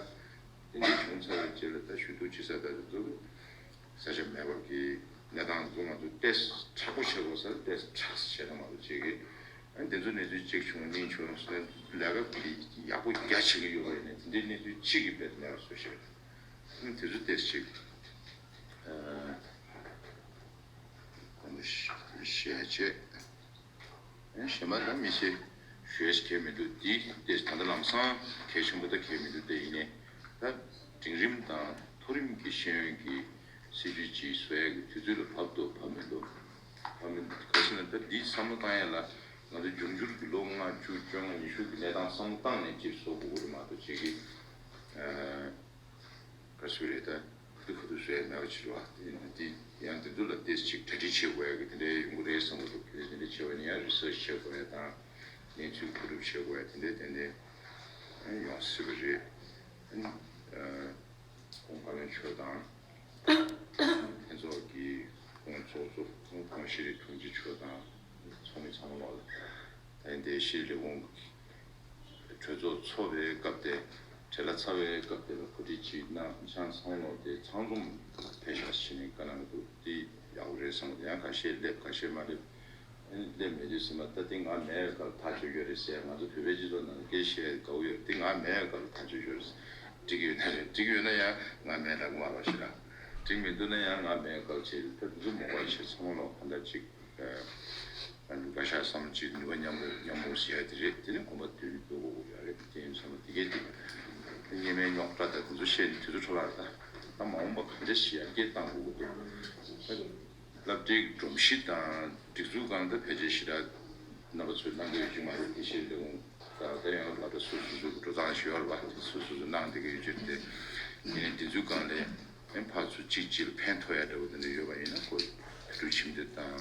དེ་འདྲ་བྱུང་ཚར་བའི་རྗེས་ལ་ད་ཞུ་གཏུག་བྱེད་ས་ད་དེ་ཚོ་ས་ཆ་མེད་པ་གི་གནས་སྟངས་ཚོ་ང་ཚོ་ཏོག་ཙམ་མཁྲེགས་པོ་བྱེད་དགོས་ས་ཏོག་ཙམ་མཁྲེགས་པོ་བྱས་ན་མ་གཏོགས་ཅིག་གི། ཨ་ནི་དེ་ཚོ་གནས་ཚུལ་གཅིག་བྱུང་གཉིས་བྱུང་ཟེར་ནས་ལས་ཀ་ཡག་པོ་རྒྱ་ཆེ་གི་ཡོད་པ་ཡིན་ནའི་དེ་འདྲའི་གནས་ཚུལ་གཅིག་གི་རྦད་དེ་མེད་པ་བཟོ་བཞག་ཨ་ནི་དེ་ཚོ་ཏོག་ཙམ་ཅིག་ཨ་དགོངས་པ་བཞེས་བྱས། ཨ་ནི་གཞན་པ་ད་དམིགས་བསལ་ཞུ་ཡས་གང་ཡང་མི་འདུག་འདི་ཏོག་ཙམ་ད་ལྟ་ལམ་སང་གལ་ཆེན་པོ་ད་གང་ཡང་མི་འདུག་དེ་ཡིན་ནའི་ད་འབྲིང་རིམ་དང་མཐོ་རིམ་གྱི་ཤེས་ཡོན་གྱི་སྲིད་ཇུས་ཅིག་བཟོ་ཡ་གི་དུས་ཚོད་ལ་བབ་འདུག་བབ་མི་འདུག་བབ་མི་འདུག་ག་རེ་ཟེར་ན་ད་འདི་བསམ་བློ་བཏང་ཡ་ལ་ང་ཚོ་འབྱུང་འགྱུར་གྱི་ལོ་ལྔ་བཅུ་བཅོ་ལྔ་ཉི་ཤུ་གི་གནས་སྟངས་བསམ་བློ་བཏང་ནས་ཅིག་བཟོ་དགོས་ཀྱི་རེད་མ་གཏོགས་ཅིག་གི་ཨ་ག་རེ་ཟེར་རེད། ད་ཁ་ཐུག་ཁ་ཐུག་བཟོ་ཡ་མེད་པ་ཅིག་རེད་བ། དེ་ཡང་དེ་ཚོ་ལ་ཏོག་ཙམ་ཅིག་གྲ་སྒྲིག་བྱེད་དགོས་ཡ་གི་དེ་འདྲའི་ཡོང་གི་རེད་བསམ་གྱི་འདུག་དེ་འདྲའི་བྱེད་པ་ཡིན་ན་ཡང་རི་སར་ཆི་བྱེད་དགོས་ཡ་དང་ གནས་ཚུལ་གོ་སྒྲུབ་བྱེད་དགོས་ཡ་དེ་འདྲའི་ཏན་ཏན་ཡོང་སྲིད་པ་རེད། ཨ་ནི་ཁོང་བཀའ་བློན་མཆོག་དང་ལྷན་ཚོགས་ཀྱི་ཁོང་ཚོགས་གཙོ་ཁོང་ཁོང་ཤེས་རིག་དྲུང་ཆེ་མཆོག་དང་ཚོགས་མི་ཚང་མ་ལོག་ད་ཡིན་དེ་ཤེས་རིག་ལས་ཁུངས་གྲོས་ཚོགས་ཚོགས་པའི་སྐབས་དེ་བྲེལ་བ་ཚ་བའི་སྐབས་དེ་ལ་གོ་སྒྲིག་ཅིག་གནང་ཆང་ཚང་ལོག་དེ་ཚང་འཛོམས་ཕེབས་ཤག་ཕྱི་ནས་བཀའ་གནང་འདུག་དེ་ཡག་པོ་རེད་བསམ། ཡང་ཁ་ཤས་སླེབས་ཁ་ཤས་མ་སླེབས། ཨ་ནི་སླེབས་མེད་དུས་ཙམ་པ་ད་དེ་ང་མེད་པའི་སྐབས་ཐག་ཆོད་ཡོད་རེད་ཟེར། ང་ཚོ་བོད་པའི་སྤྱི་ཚོགས་ནང་སྐད་བཤད་དགའ་བོ་ཡོད། དེ་ང་མེད་པའི་སྐབས་ཐག་ཆོད་ཡོད་རེད། འགྲིག་ཡོད་ན་རེད། འགྲིག་ཡོད་ན་ཡང་ང་མེད་ལབ་མ་རོགས་ཞེ་དྲག་འགྲིག་མི་འདུག་ན་ཡང་ང་མེད་པའི་སྐབས་བྱས་ད་དེ་ཚོ་མ་དགོས་བྱས་ཚང་མ་ལོག་གང་ལྟར་ཅིག་ཨ་ནི་འགའ་ཤས་བསམ་ཅིག་ནུས་པ་མཉམ་རུབ་མཉམ་རུབ་ཟེར་ཡ་དེ་རེད། དེ་ནི་གོམ་པ་མདུན་སྤོ་དགོས་ཡོད་རེད། དེ་ཡིན་ཙང་དེ་གས་དེ་སྔོན་མའི་རྙོག་དྲ་དང་དེ་ཚོ་བཤད་ནས་དུས་ཚོད་འཕྲོ་བརླག་རེད། ད་ད་མ་འོངས་པ་གང་འདྲ་ཞིག་ཡར་རྒྱས་གཏང་དགོས་ཀྱི་འདུག་སློབ་གྲྭའི་སྒྲོམ་གཞི་དང་སྒྲིག་འཛུགས་སྒང་ད་ཕལ་ཆེར་ཞེ་དྲག་རྣམ་པ་ཚོས་གནང་གི་ཡོད་ཀྱི་མ་རེད། དེ་ཤེས་ལས་ཁུངས་ད་ལྟ་ཡང་སློབ་གྲྭ་སོ་སོ་སོ་འགྲོ་སྟངས་ཤིག་ཡོད་རེད་པ། དེ་སོ་སོ་སོ་གནང་བསྡད་ཀྱི་ཡོད་ཀྱི་རེད། དེ་ཡིན་ནའི་སྒྲིག་འཛུགས་སྒང་ལ་ཡང་ཕར་ཚུར་གཅིག་གཅིག་ལ་ཕན་ཐོགས་ཡ་འདྲ་བོ་དེ་འདྲ་ཡོད་པ་ཡིན་ན་ཁོ་བོད་ཕྲུག་ཁྱིམ་སྡེ་དང་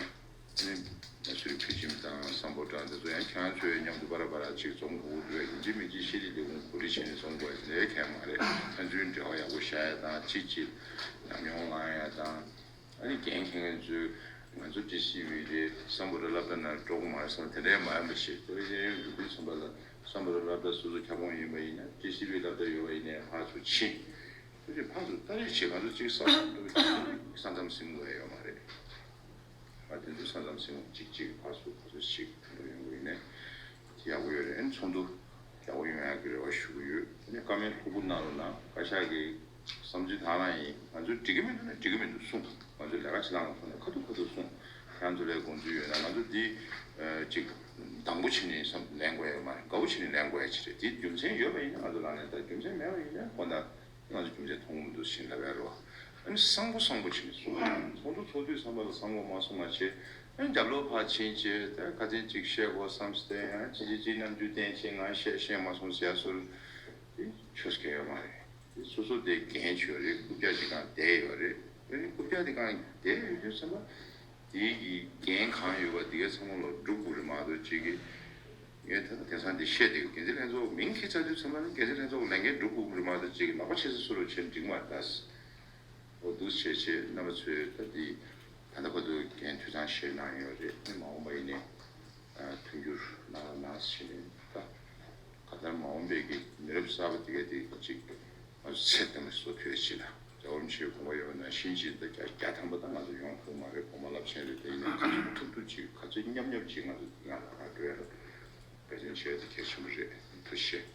ཨ་ནི་ང་ཚོའི་ཕུལ་ཁྱིམ་དང་སམ་བྷོ་ཊ་འདི་ཚོ་ཡང་ཁྱེད་རང་ཚོའི་མཉམ་དུ་པ་ར་པ་ར་གཅིག་འཛོམས་དགོས་འདུག་ཡིན་གཅིག་མིན་གཅིག་ཤེས་རིག་ལས་ཁུངས་གོ་སྒྲིག་བྱས་ནས་འཛོམས་དགོས་ཡ་དེ་འདྲའི་གང་ཡང་མ་རེད། ཕན་ཚུན་འབྲེལ་བ་ཡག་པོ་བཞག་ཡ་དང་གཅིག་གཅིག་ཉམས་མྱོང་བླང་ཡ་དང་། ཨ་ནི་འགན་འཁྱེར་མཁན་ཚོས་ང་ཚོ་ཊི་སི་ཝི་རེད། སམ་བྷོ་ཊ་སློབ་གྲྭ་ནང་འགྲོ་གི་མ་རེད་བསམ་དེ་འདྲའི་མ་ཡིན་པ་ཞིག་དེ་བས་ཀྱང་ཡང་འགྲོ་དུས་ཙམ་པ་ལ་སམ་བྷོ་ཊ་སློབ་གྲྭ་སོ་སོ་ཁྱབ་ཁོངས་ཡིན་པ་ཡིན་ན་ཊི་སི་ཝི་སློབ་གྲྭ་ཡོད་པ་ཡིན་ནའི་ཕར་ཚུར་ཕྱིན། དེ་བཞིན་ཕར་ཚུར་ལྟ་རེས་བྱེད། ང་ཚོ་གཅིག་ས་ས་མཚམས་ཟིན་དགོས་ཡ་ཡོད་མ་རེད། ང་དེ་ཚོ་ས་མཚམས་ཟིན་གཅིག་གཅིག་ཕར་ཚུར་ཕར་ཚུར་ཞིག་འགྲོ་ཡོང་གི་ཡིན་ནའི་དེ་ཡག་པོ་ཡོད་རེད། ཨ་ནི་ཚོགས་འདུ་ཡག་པོ་ཡོང་ཡག་གི་རེ་བ་ཞུ་གི་ཡོད། ཨ་ནི་བཀའ་མོལ་ལྷུག་པོ་གནང་རོགས་གནང་། བཀའ་ཤག་གི་བསམ་ཚུལ་དེ་རང་ཡིན། ང་ཚོས་འགྲིག་གི་མི་འདུག་ན་འགྲིག་གི་མི་འདུག་གསུངས། ང་ཚོས་ལས་ཀ་བྱེད་སྟངས་ལ་མཚོན་ན་ཁ་ཐུག་ཁ་ཐུག་གསུངས། ཁྱེད་རང་ཚོ་ལ་དགོངས་ཚུལ་ཡོད་ན་ང་ཚོ་འདི་ཨ་ཅིག་དང་པོ་བྱས་ནས་བསམ་ལེན་དགོས་ཡ་མ་རེད། དགའ་བོ་བྱས་ནས་ལེན་དགོས་ཡ་ཅིག་རེད། དེ་རྒྱུ་མཚན་ཡོད་པ་ཡིན་ན་ང་ཚོ་ལངས་ནས། ད་རྒྱུ་མཚན་མེད་པ་ཡིན་ན་དགོངས་དག་ང་ཚོ་རྒྱུ་མཚན་མཐོང་གི་མི་འདུག་ཞེས་ལབ་ཡ་རེད་བ། ཨ་ནི་གསང་པོ་གསང་པོ་བྱས་ནས་གསུངས། ཚོགས་འདུ་ཚོགས་དུས་ཙམ་པ་ལ་གསང་པོ་མ་གསུང་བ་བྱས། ཨ་ནི་རྒྱབ་ལོགས་ཕར་ཕྱིན་བྱས་ད་ཁ་སང་ཅིག་བཤད་དགོས་བསམ་སྟེ་ཡང་ཕྱིན་ཅི་ཅི་རྣམ་འགྱུར་བསྟན་བྱས་ང་བཤད་བཤད་མ་སོང་ཟེར་ཡ་སུ་དེ་ཆོས་སྐད་ཡོད་མ་རེད། དེ་སོ་སོ་དེ་འགན་ཆོད་རེད། རྐུབ་བཀྱག་ཅིག་གང་བསྡད་ཡོད་རེད། ཨ་ནི་རྐུབ་བཀྱག་དེ་གང་བསྡད་ཡོད་དུས་ཙམ་པ་དེ་གི་འགན་གང་ཡོད་པ་དེ་གའི་ཚང་མ་ལ་སྒྲུབ་དགོས་རེད་མ་གཏོགས་ཅིག་གི་ངས་ད་ལྟ་དེང་སང་འདི་བཤད་བསྡད་ཡོད། འགན་འཛིན་ལྷན་ཚོགས་མིང་ཁྱེར་ཚར་དུས་ཚང་མ་ནི་འགན་འཛིན་ལྷན་ཚོགས་ལས་འགན་སྒྲུབ་དགོས་ཀྱི་རེད་མ་གཏོགས་ཅིག་ལག་པ་ཆེ་ས་སུ་རུ་ཆེན་འགྲིག་མ་རེད་ད། འོ་འདུག་བྱས་བྱས་རྣམ་པ་ཚོས་ད་འདི་ད་ལྟ་བར་དུ་འགན་འཁྲི་ཐག་བཞེས་གནང་ཡོད་རེད། མ་འོངས་པ་ཡིན་ནའི་མཐུན་འགྱུར་གནང་རོགས་གནང་ཞེས་ནས་ད་ག་ལྟར་མ་འོངས་པའི་གི་མི་རབས་གསར་པ་དེ་གས་དེ་ཅིག་ང་ཚོ་ཚད་ལྡན་པ་བཟོ་ཐུབ་ཡ་ཅིག་ལ། རྒྱལ་བ་རིན་པོ་ཆེའི་དགོངས་པ་ཡོད་པ་ནང་བཞིན་ཅིག་ད་བརྒྱ་བརྒྱ་ཐམ་པ་ད་ང་ཚོ་ཡོང་ཐུབ་མ་རེད། གོང་མ་རླབས་ཆེན་རེད། དེ་ཡིན་ནའི་ག་ཚོད་ཐུབ་ཐུབ་ཅིག་ག་ཚོད་མཉམ་མཉམ་ཅིག་ང་ཚོ་དེ་སྒང་ལ་ཕར་འགྲོ་ཡ་ལ་འབད་བརྩོན་བྱེད་ཡ་དེ་གལ་ཆེན་པོ་རེད། ཐུགས་རྗེ་ཆེ།